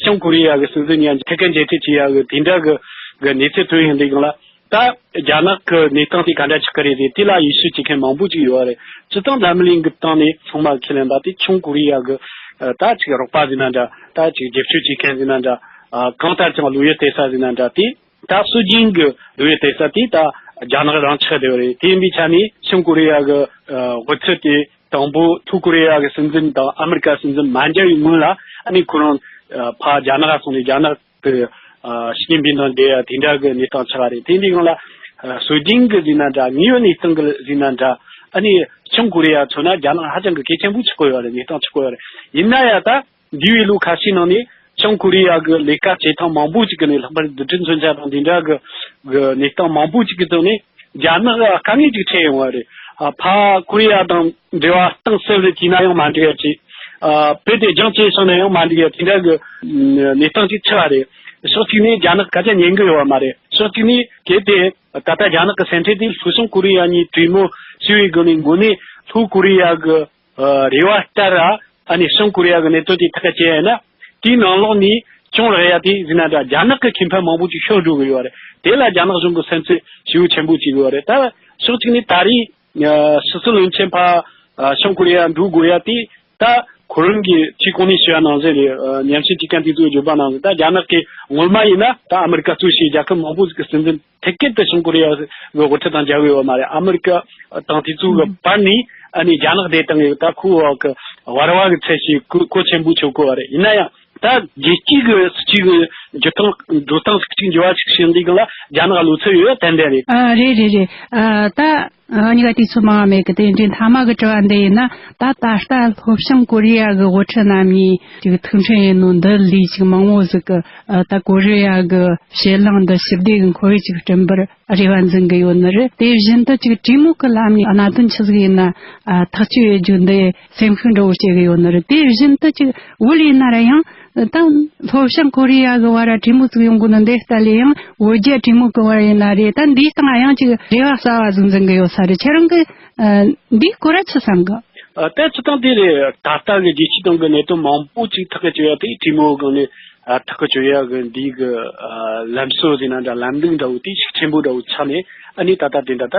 བྱང་ཀོ་རི་ཡ་གི་སྲིད་འཛིན་གཉིས་ཐད་ཀར་མཇལ་འཕྲད་བྱེད་ཡ་གི་དེ་འདྲ་གི་གི་གནས་ཚུལ་ཐོན་ཡོང་དུས་སྒང་ལ། ད་རྒྱ་ནག་གི་གནས་སྟངས་དེ་ག་འདྲ་ཆགས་ཀྱི་རེད་དེ། དེ་ལ་ཡིད་ཆེས་བྱེད་མཁན་མང་པོ་ཅིག་ཡོད་རེད། སྤྱིར་བཏང་འཛམ་གླིང་གི་སྟེང་ནས་ཚང་མ་ཁས་ལེན་པ་དེ་བྱང་ཀོ་རི་ཡ་གི་ཨ་ད་ཅིག་རོགས་པ་ཟེར་ན་འདྲ། ད་ཅིག་རྒྱབ་སྐྱོར་བྱེད་མཁན་ཟེར་ན་འདྲ། ཨ་གང་ལྟར་ཀྱང་བློ་ཡུལ་གཏད་ས་ཟེར་ན་འདྲ། དེ་ད་སྲོལ་རྒྱུན་གྱི་བློ་ཡུལ་གཏད་ས་དེ་ད་རྒྱ་ནག་རང་ཆགས་བསྡད་པ་རེད། དེ་ཡིན་པའི་ཆ་ནས་བྱང་ཀོ་རི་ཡ་གི་ཨ་དབུ་ཁྲིད་དེ་དང་པོ་ལྷོ་ཀོ་རི་ཡ་གི་སྲིད་འཛིན་དང་ཨ་མི་རི་ཀ་སྲིད་འཛིན་མ་མཇལ་བའི་སྔོན་ལ། ཨ་ནི་ཁོ་རང་ཨ་ཕར་རྒྱ་ནག་སོང་ནས་རྒྱ་ནག་གི་ཨ་ཞི་ཅིན་ཕིང་དང་འབྲེལ་ཡ་དེ་འདྲ་གི་གནས་སྟངས་ཆགས་པ་རེད། དེ་འདི་སྒང་ལ་ཨ་སྲོལ་རྒྱུན་གི་ཟེར་ན་འདྲ། དངོས་ཡོད་གནས་སྟངས་གི་ཟེར་ན་འདྲ། ཨ་ནི་བྱང་ཀོ་རི་ཡ་མཚོན་ན་རྒྱ་ནག་ཧ་ཅང་གི་གལ་ཆེན་པོ་ཆགས་ཀྱི་ཡོད་རེད། གནས་སྟངས་ཆགས་ཀྱི་ཡོད་རེད། ཡིན་ན་ཡང་ད་འདས་པའི་ལོ་ཁ་ཤས་ནང་ནས་བྱང་ཀོ་རི་ཡ་གི་ལས་ཀ་བྱེད་སྟངས་མང་པོ་ཅིག་གི་ནས། ལྷག་པར་རྡུལ་ཕྲན་མཚོན་ཆ་དང་དེ་འདྲ་གི་གི་གནས་སྟངས་མང་པོ་ཅིག་གི་ཐོག་ནས་རྒྱ་ནག་དཀའ་ངལ་ཅིག་འཕྲད་ཡོང་བ་རེད། ཨ་ཕར་ཀོ་རི་ཡ་དང་འབྲེལ་བ་གཏིང་ཟབ་རེ་བྱས་ན་ཡང་མ་འགྲིག་ཡ་ཅིག་ཨ་བོད་དེ་རྒྱང་བཀྱེད་སོང་ན་ཡང་མ་འགྲིག་ཡ་དེ་འདྲ་གི་གནས་སྟངས་ཅིག་ཆགས་པ་རེད། ཕྱོགས་གཅིག་ནས་རྒྱ་ནག་སྐད་ཆ་ཉན་གི་ཡོད་པ་མ་རེད། ཕྱོགས་གཅིག་ནས་གལ་ཏེ་ད་ལྟ་རྒྱ་ནག་གི་སེམས་ཁྲལ་དེ་ལྷོ་བྱང་ཀོ་རི་ཡ་གཉིས་གྲོས་མོལ་བྱས་པའི་སྒང་ནས་འགོ་ནས་ལྷོ་ཀོ་རི་ཡ་གི་ཨ་རེ་བ་ལྟར་ར། ཨ་ནི་བྱང་ཀོ་རི་ཡ་གི་གནད་དོན་དེ་ཐག་གཅོད་ཡ་ཡིན་ན། དེའི་ནང་ལོགས་ནས་གྱོང་རག་ཡ་དེ་ཟེར་ན་འདྲ། རྒྱ་ནག་གི་ཁེ་ཕན་མང་པོ་ཅིག་ཤོར་འགྲོ་གི་ཡོད་རེད། དེ་ལ་རྒྱ་ནག་གཞུང་གི་སེམས་ཚབས་ཞེ་པོ་ཆེན་པོ་བྱེད་གི་ཡོད་རེད། ད་ཕྱོགས་གཅིག་ནས་ད་རེས་ཨ་ཕྱི་སྲིད་བློན་ཆེན་ཕར་ཨ་བྱང་ཀོ་རི་ཡ་འགྲོ་དགོས་ཡ་དེ། ད་ཁོ་རང་གིས་ཁྱེད་གོང་ནས་ཞུས་པ་ནང་བཞིན་རེད། ཨ་ཉམས་ཞིབ་བྱེད་མཁན་དེ་ཚོས་བརྗོད་པ་ནང་བཞིན། ད་རྒྱ་ནག་གིས་སྔོན་མ་ཡིན་ན་ད་ཨ་མི་རི་ཀ་གཙོས་བྱས་རྒྱལ་ཁབ་མང་པོ་ཞིག་གི་སྲིད་འཛིན་ཐད་ཀར་དུ་བྱང་ཀོ་རི་ཡ་གི་དབུ་ཁྲིད་དང་མཇལ་གི་ཡོད་མ་རེད། ཨ་མི་རི་ཀ་དང་དེ་ཚོ་གི་ཨུམ་བར་ནས་ཨ་ནི་རྒྱ་ནག་བསྡད་བཏང་ཡོད། ད་ཁོ་བ་གི་བར་བ་གི་ཚད་ཞིག་གོ་གོ་ཆེན་པོ་ཆོད་གོ་བ་རེད། ཡིན་ན་ཡང་ད་རྒྱལ་སྤྱི་གི་སྲིད་ཇུས་གི་འགྱུར་སྟངས་འགྲོ་སྟངས་ཟིག་ཅིག་འགྱུར་བ་ཅིག་བྱུང་དུས་སྒང་ལ་རྒྱ་ནག་བློ་འཚབ་ཡོད་ཏན་ཏན་རེད། ཨ་རེད་རེད་རེད། ཨ་ད། ཨ་ནི་ག་དུས་ཚོད་མང་བ་མེད་གི། དེ་འདྲའི་མཐའ་མ་གི་དྲི་བ་འདི་ཡིན་ན། ད་ད་ལྟ་ལྷོ་བྱང་ཀོ་རི་ཡ་གི་དབུ་ཁྲིད་རྣམ་གཉིས་ཅིག་ཐུག་འཕྲད་ཡིན་ནོ་འདི་ལས་ཅིག་མང་བོ་ཟིག་གི་ཨ་ད་ཀོ་རི་ཡ་གི་ཕྱེད་གླིང་འདི་ཞི་བདེ་གི་ཁོར་ཡུག་ཅིག་བསྐྲུན་པར་རེ་བ་འཛིན་གི་ཡོད་ནི་རེད། དེ་བཞིན་དུ་ཅིག་གྲོས་མོལ་གི་ལམ་ནས་གནད་དོན་ཆི་ཟིག་ཡིན་ན་ཨ་ཐག་གཅོད་ཡེད་རྒྱུ་འདི་སེམས་ཤུགས་འདྲ་བོ་སྐྱེ་གི་ཡོད་ནི་རེད། དེ་བཞིན་དུ་ཅིག་བོད་ཡིན་ན་ར་ཡང་ད་ལྷོ་བྱང་ཀོ་རི་ཡ་གི་བར་གྲོས་མོལ་ཅིག་ཡོང་དགོས་ནི་འདི་ལྟ་ལས་ཡང་བོད་རྒྱ་གྲོས་མོལ་གི་བར་ཡིན་ན་རེད། ད་འདིའི་སྟེང་ཡང་ཅིག་རེ་བ་གསར་བ་ཟིག་འཛིན་གི་ཡོད་ས་རེད། ཁྱེད་རང་གི་ཨ་འདིའི་སྐོར་ར་ཆི་བསམ་གི། ཨ་ད་སྤྱིར་བཏང་དེ་རེད། ད་ལྟ་གི་རྒྱལ་སྤྱིའི་སྟེང་གི་གནད་དོན་མང་པོ་ཅིག་ཐག་གི་གཅོད་ཡ་དེ་གྲོས་མོལ་སྒང་ནས་ཨ་ཐག་གི་གཅོད་ཡ་གི་འདི་གི་ཨ་ལམ་སྲོལ་ཟེར་ན་འདྲ། ལམ་ལུགས་འདྲ་བོ་དེ་ཤུགས་ཆེན་པོ་འདྲ་བོ་ཆགས་ནས། ཨ་ནི་ད་ལྟ་དེ་འདྲ་ད་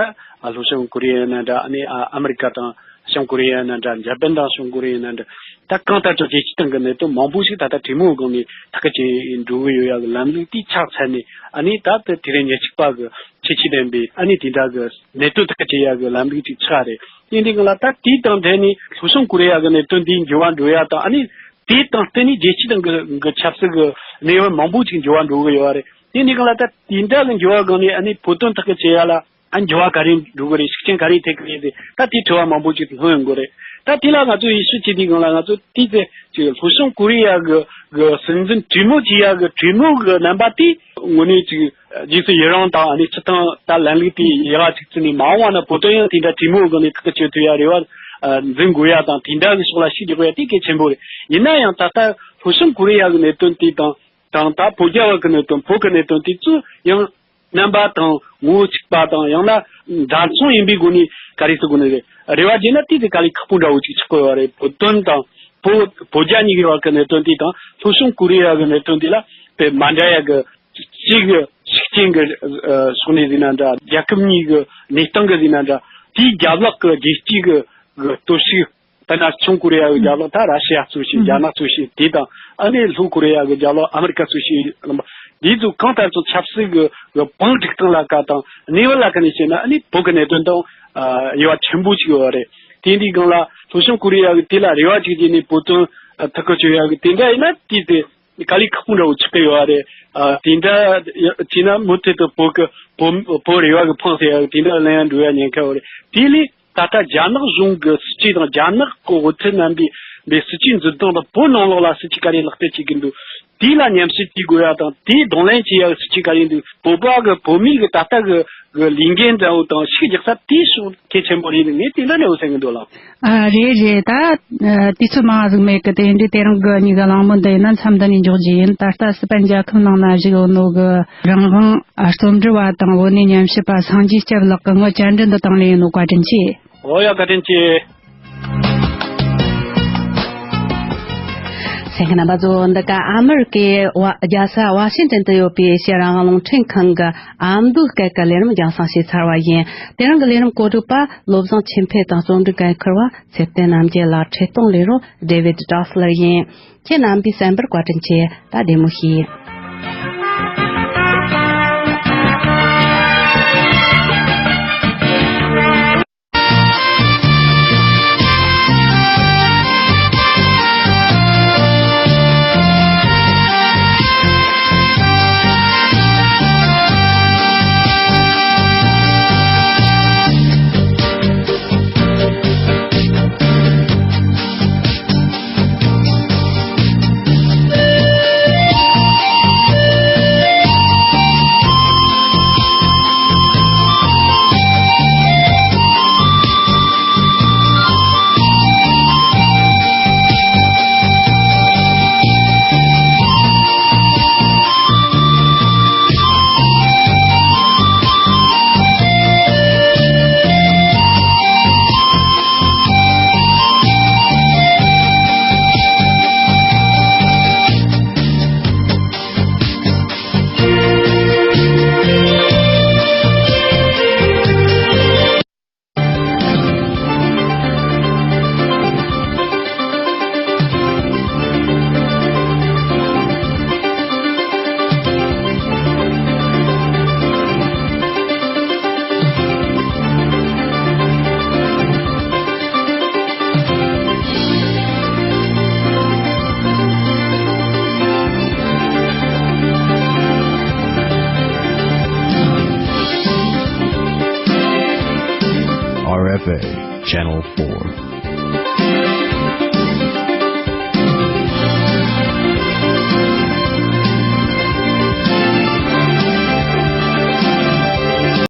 ལྷོ་བྱང་ཀོ་རི་ཡ་ཡིན་ན་འདྲ། ཨ་ནི་ཨ་ཨ་མི་རི་ཀ་དང་བྱང་ཀོ་རི་ཡ་ཡིན་ན་འདྲ། འཇར་པན་དང་བྱང་ཀོ་རི་ཡ་ཡིན་ན་འདྲ། ད་གང་ལྟར་ཀྱང་རྒྱལ་སྤྱིའི་སྟེང་གི་གནད་དོན་མང་པོ་ཞིག་ད་ལྟ་གྲོས་མོལ་སྒང་ནས་ཐག་གི་གཅོད་འགྲོ་གི་ཡོད་ཡ་གི་ལམ་ལུགས་དེ་ཆགས་ཚར་ནས། ཨ་ནི་ད་ལྟ་དུས་རབས་ཉེར་གཅིག་པ་གི་ཁྱད་ཆོས་ལྡན་པའི་ཨ་ནི་དེ་འདྲ་གི་གནད་དོན་ཐག་གི་གཅོད་ཡ་གི་ལམ་ལུགས་ཅིག་ཆགས་རེད། དེ་འདི་གང་ལ་ད་དེའི་དང་འབྲེལ་ནས་ལྷོ་བྱང་ཀོ་རི་ཡ་གི་གནད་དོན་འདི་འགྱུར་བ་འགྲོ་ཡ་དང་། ཨ་ནི་དེའི་དང་བསྟུན་ནས་རྒྱལ་སྤྱིའི་སྟེང་གི་གི་ཆབ་སྲིད་གི་གནས་བབ་མང་པོ་ཅིག་འགྱུར་བ་འགྲོ་གི་ཡོད་རེད། དེ་འདི་གང་ལ་ད་དེ་འདྲ་གི་འགྱུར་བ་སྒང་ནས་ཨ་ནི་བོད་དོན་ཐག་གི་གཅོད་ཡ་ལ་ཨ་འགྱུར་བ་ག་རེ་འགྲོ་གི་རེད། ཤུགས་རྐྱེན་ག་རེ་ཐེབས་གི་རེད་ཟེར། ད་དེའི་དྲི་བ་མང་པོ་ཅིག་ལྷུང་ཡོང་གི་རེད། ད་དེ་ལ་ང་ཚོ་ཡིད་ཆེས་བྱེད་དུས་སྒང་ལ་ང་ཚོ་དེའི་ཚེ་ཅིག་ལྷོ་བྱང་ཀོ་རི་ཡ་གི་གི་སྲིད་འཛིན་གྲོས་མོལ་བྱེད་ཡ་གི་གྲོས་མོལ་གི་རྣམ་པ་དེ་དངོས་གནས་ཅིག་རྗེས་སུ་ཡི་རང་དང་། ཨ་ནི་སྤྱིར་བཏང་ད་ལམ་ལུགས་དེ་ཡག་ག་ཅིག་བརྩིས་ནས། མ་འོངས་པ་ན་བོད་དོན་ཡང་དེ་འདྲ་གྲོས་མོལ་སྒང་ནས་ཐག་གི་གཅོད་ཐུབ་ཡ་རེ་བ་ཨ་འཛིན་དགོས་ཡ་དང་། དེ་འདྲ་གི་ཕྱོགས་ལ་ཤུགས་རྒྱག་དགོས་ཡ་དེ་གལ་ཆེན་པོ་རེད། ཡིན་ན་ཡང་ད་ལྟ་ལྷོ་བྱང་ཀོ་རི་ཡ་གི་གནད་དོན་དེ་དང་། དང་ད་བོད་རྒྱ་བར་གྱི་གནད་དོན། བོད་ཀྱི་གནད་དོན་དེ་ཚོ་ཡང་རྣམ་པ་དང་ངོ་བོ་གཅིག་པ་དང་། ཡང་ན་འདྲ་མཚུངས་ཡིན་པའི་སྒོ་ནས་ག་རེ་ཟེར་དགོས་ནི་རེད། རེ་བ་བྱས་ན་དེ་དེ་དཀའ་ལས་ཁག་པོ་འདྲ་བོ་ཅིག་ཆགས་ཀྱི་ཡོད་རེད། བོད་དོན་དང་བོད་བོད་རྒྱ་གཉིས་ཀྱི་བར་གྱི་གནད་དོན་དེ་དང་ལྷོ་བྱང་ཀོ་རི་ཡ་གི་གནད་དོན་དེ་ལ་དཔེ་མ་འདྲ་ཡ་གི། གཅིག་གི་ཤུགས་རྐྱེན་གྱི་ཨ་ཕྱོགས་ནས་ཟེར་ན་འདྲ། རྒྱལ་ཁབ་གཉིས་ཀྱི་གནས་སྟངས་ཀྱི་ཟེར་ན་འདྲ། དེའི་རྒྱབ་ལོགས་ཀྱི་རྒྱལ་སྤྱིའི་གི་གི་སྟོབས་ཤུགས། དཔེར་ན་བྱང་ཀོ་རི་ཡ་གི་རྒྱབ་ལོགས་ད་ར་ཤི་ཡ་གཙོས་བྱས། ཨུམ། རྒྱ་ནག་གཙོས་བྱས་དེ་དང་། ཨ་ནི་ལྷོ་ཀོ་རི་ཡ་གི་རྒྱབ་ལོགས་ཨ་མི་རི་ཀ་གཙོས་བྱས་ལ། འདི་ཚོ་གང་ལྟར་ཀྱང་ཆབ་སྲིད་ཀྱི་གི་བང་སྒྲིག་སྟངས་ལ་ཀ་དང་གནས་བབ་ལ་ཀ་ནས་བཤད་ན། ཨ་ནི་བོད་ཀྱི་གནད་དོན་དང་ཨ་དབྱེ་བ་ཆེན་པོ་ཅིག་ཡོད་རེད། དེ་འདི་སྒང་ལ་ལྷོ་བྱང་ཀོ་རི་ཡ་གི་དེ་ལ་རེ་བ་ཅིག་བྱས་ནས་བོད་དོན་ཨ་ཐག་གི་གཅོད་ཡ་གི་དེ་འདྲ་ཡིན་ན། དེ་དེ་དཀའ་ལས་ཁག་པོ་འདྲ་བོ་ཆགས་ཀྱི་ཡོད་རེད། ཨ་དེ་འདྲ་བྱས་ན་མུ་མཐུད་དུ་བོད་ཀྱི་བོད་བོད་རེ་བ་གི་ཕངས་ཟེར་ཡ་གི་དེ་འདྲ་ལན་ཡང་འགྲོ་ཡ་ཉེན་ཁ་ཡོད་རེད། དེ་ལས་ད་ལྟ་རྒྱ་ནག་གཞུང་གི་སྲིད་ཇུས་དང་། རྒྱ་ནག་གི་འོས་ཚད་རྣམ་པའི་པའི་སྲིད་ཇུས་འཛིན་སྟངས་དང་། བོད་ནང་ལོགས་ལ་སྲིད་ཇུས་ག་རེ་ལག་བསྟར་བྱེད་ཀྱི་འདུག་དེ་ལ་ཉམས་ཞིབ་བྱེད་དགོས་ཡ་དང་། དེ་གདོང་ལེན་བྱེད་ཡ་སྲིད་ཇུས་ག་རེ་འདུག་བོད་པ་གི་བོད་མི་གི་ད་ལྟ་གི་གི་ལས་འགན་འདྲ་བོ་དང་ཤུགས་རྒྱག་ས་དེ་ཕྱོགས་གལ་ཆེན་པོ་རེད། ངས་དེ་འདྲ་ནས་འོ་སེང་གི་འདུག་ལགས། ཨ་རེད་རེད། ད་ཨ་དུས་ཚོད་མང་ཟིག་མེད་གི། དེ་འདྲའི་དེ་རིང་གི་གཉིས་ཀ་གླེང་མོལ་འདི་ཡིན་ན་མཚམས་འདི་ནས་འཇོག་རྒྱུ་ཡིན། ད་ལྟ་སི་པན་རྒྱལ་ཁབ་ནང་ན་བཞུགས་ཡོད་ནོ་གི་རང་དབང་ཨ་རྩོམ་འབྲི་བ་དང་བོད་གནས་ཉམས་ཞིབ་པ་སངས་རྒྱས་སྐྱབས་ལགས་ཀྱིས་ངའི་བཅར་འདྲི་འདི་དང་ལེན་ཡིན་ནོ། བཀའ་དྲིན་ཆེ། འོ་ཡ། བཀའ་དྲིན་ཆེ། གསན་མཁན་རྣམ་པ་ཚོ། འདི་ག་ཨ་མི་རི་ཀའི་ཝ་རྒྱལ་ས་ཝ་ཤིང་ཏན་དུ་ཡོད་པའི་ཨེ་ཤེ་ཡ་རང་དབང་རླུང་འཕྲིན་ཁང་གི་ཨ་མདོའི་སྐད་ཀྱི་ལས་རིམ་རྒྱང་སྲིང་བྱས་ཚར་བ་ཡིན། དེ་རིང་གི་ལས་རིམ་གོ་སྒྲིག་པ་བློ་བཟང་ཆོས་འཕེལ་དང་རྩོམ་སྒྲིག་འགན་འཁུར་བ་ཚེ་བརྟན་རྣམ་རྒྱལ་ལགས། འཕྲིན་གཏོང་ལས་རོགས་ཌེ་བིད་ཌོ་སི་ལར་ཡིན། ཁྱེད་རྣམ་པས་གསན་པར་བཀའ་དྲིན་ཆེ། ད་བདེ་མོ་བྱོས། Channel four.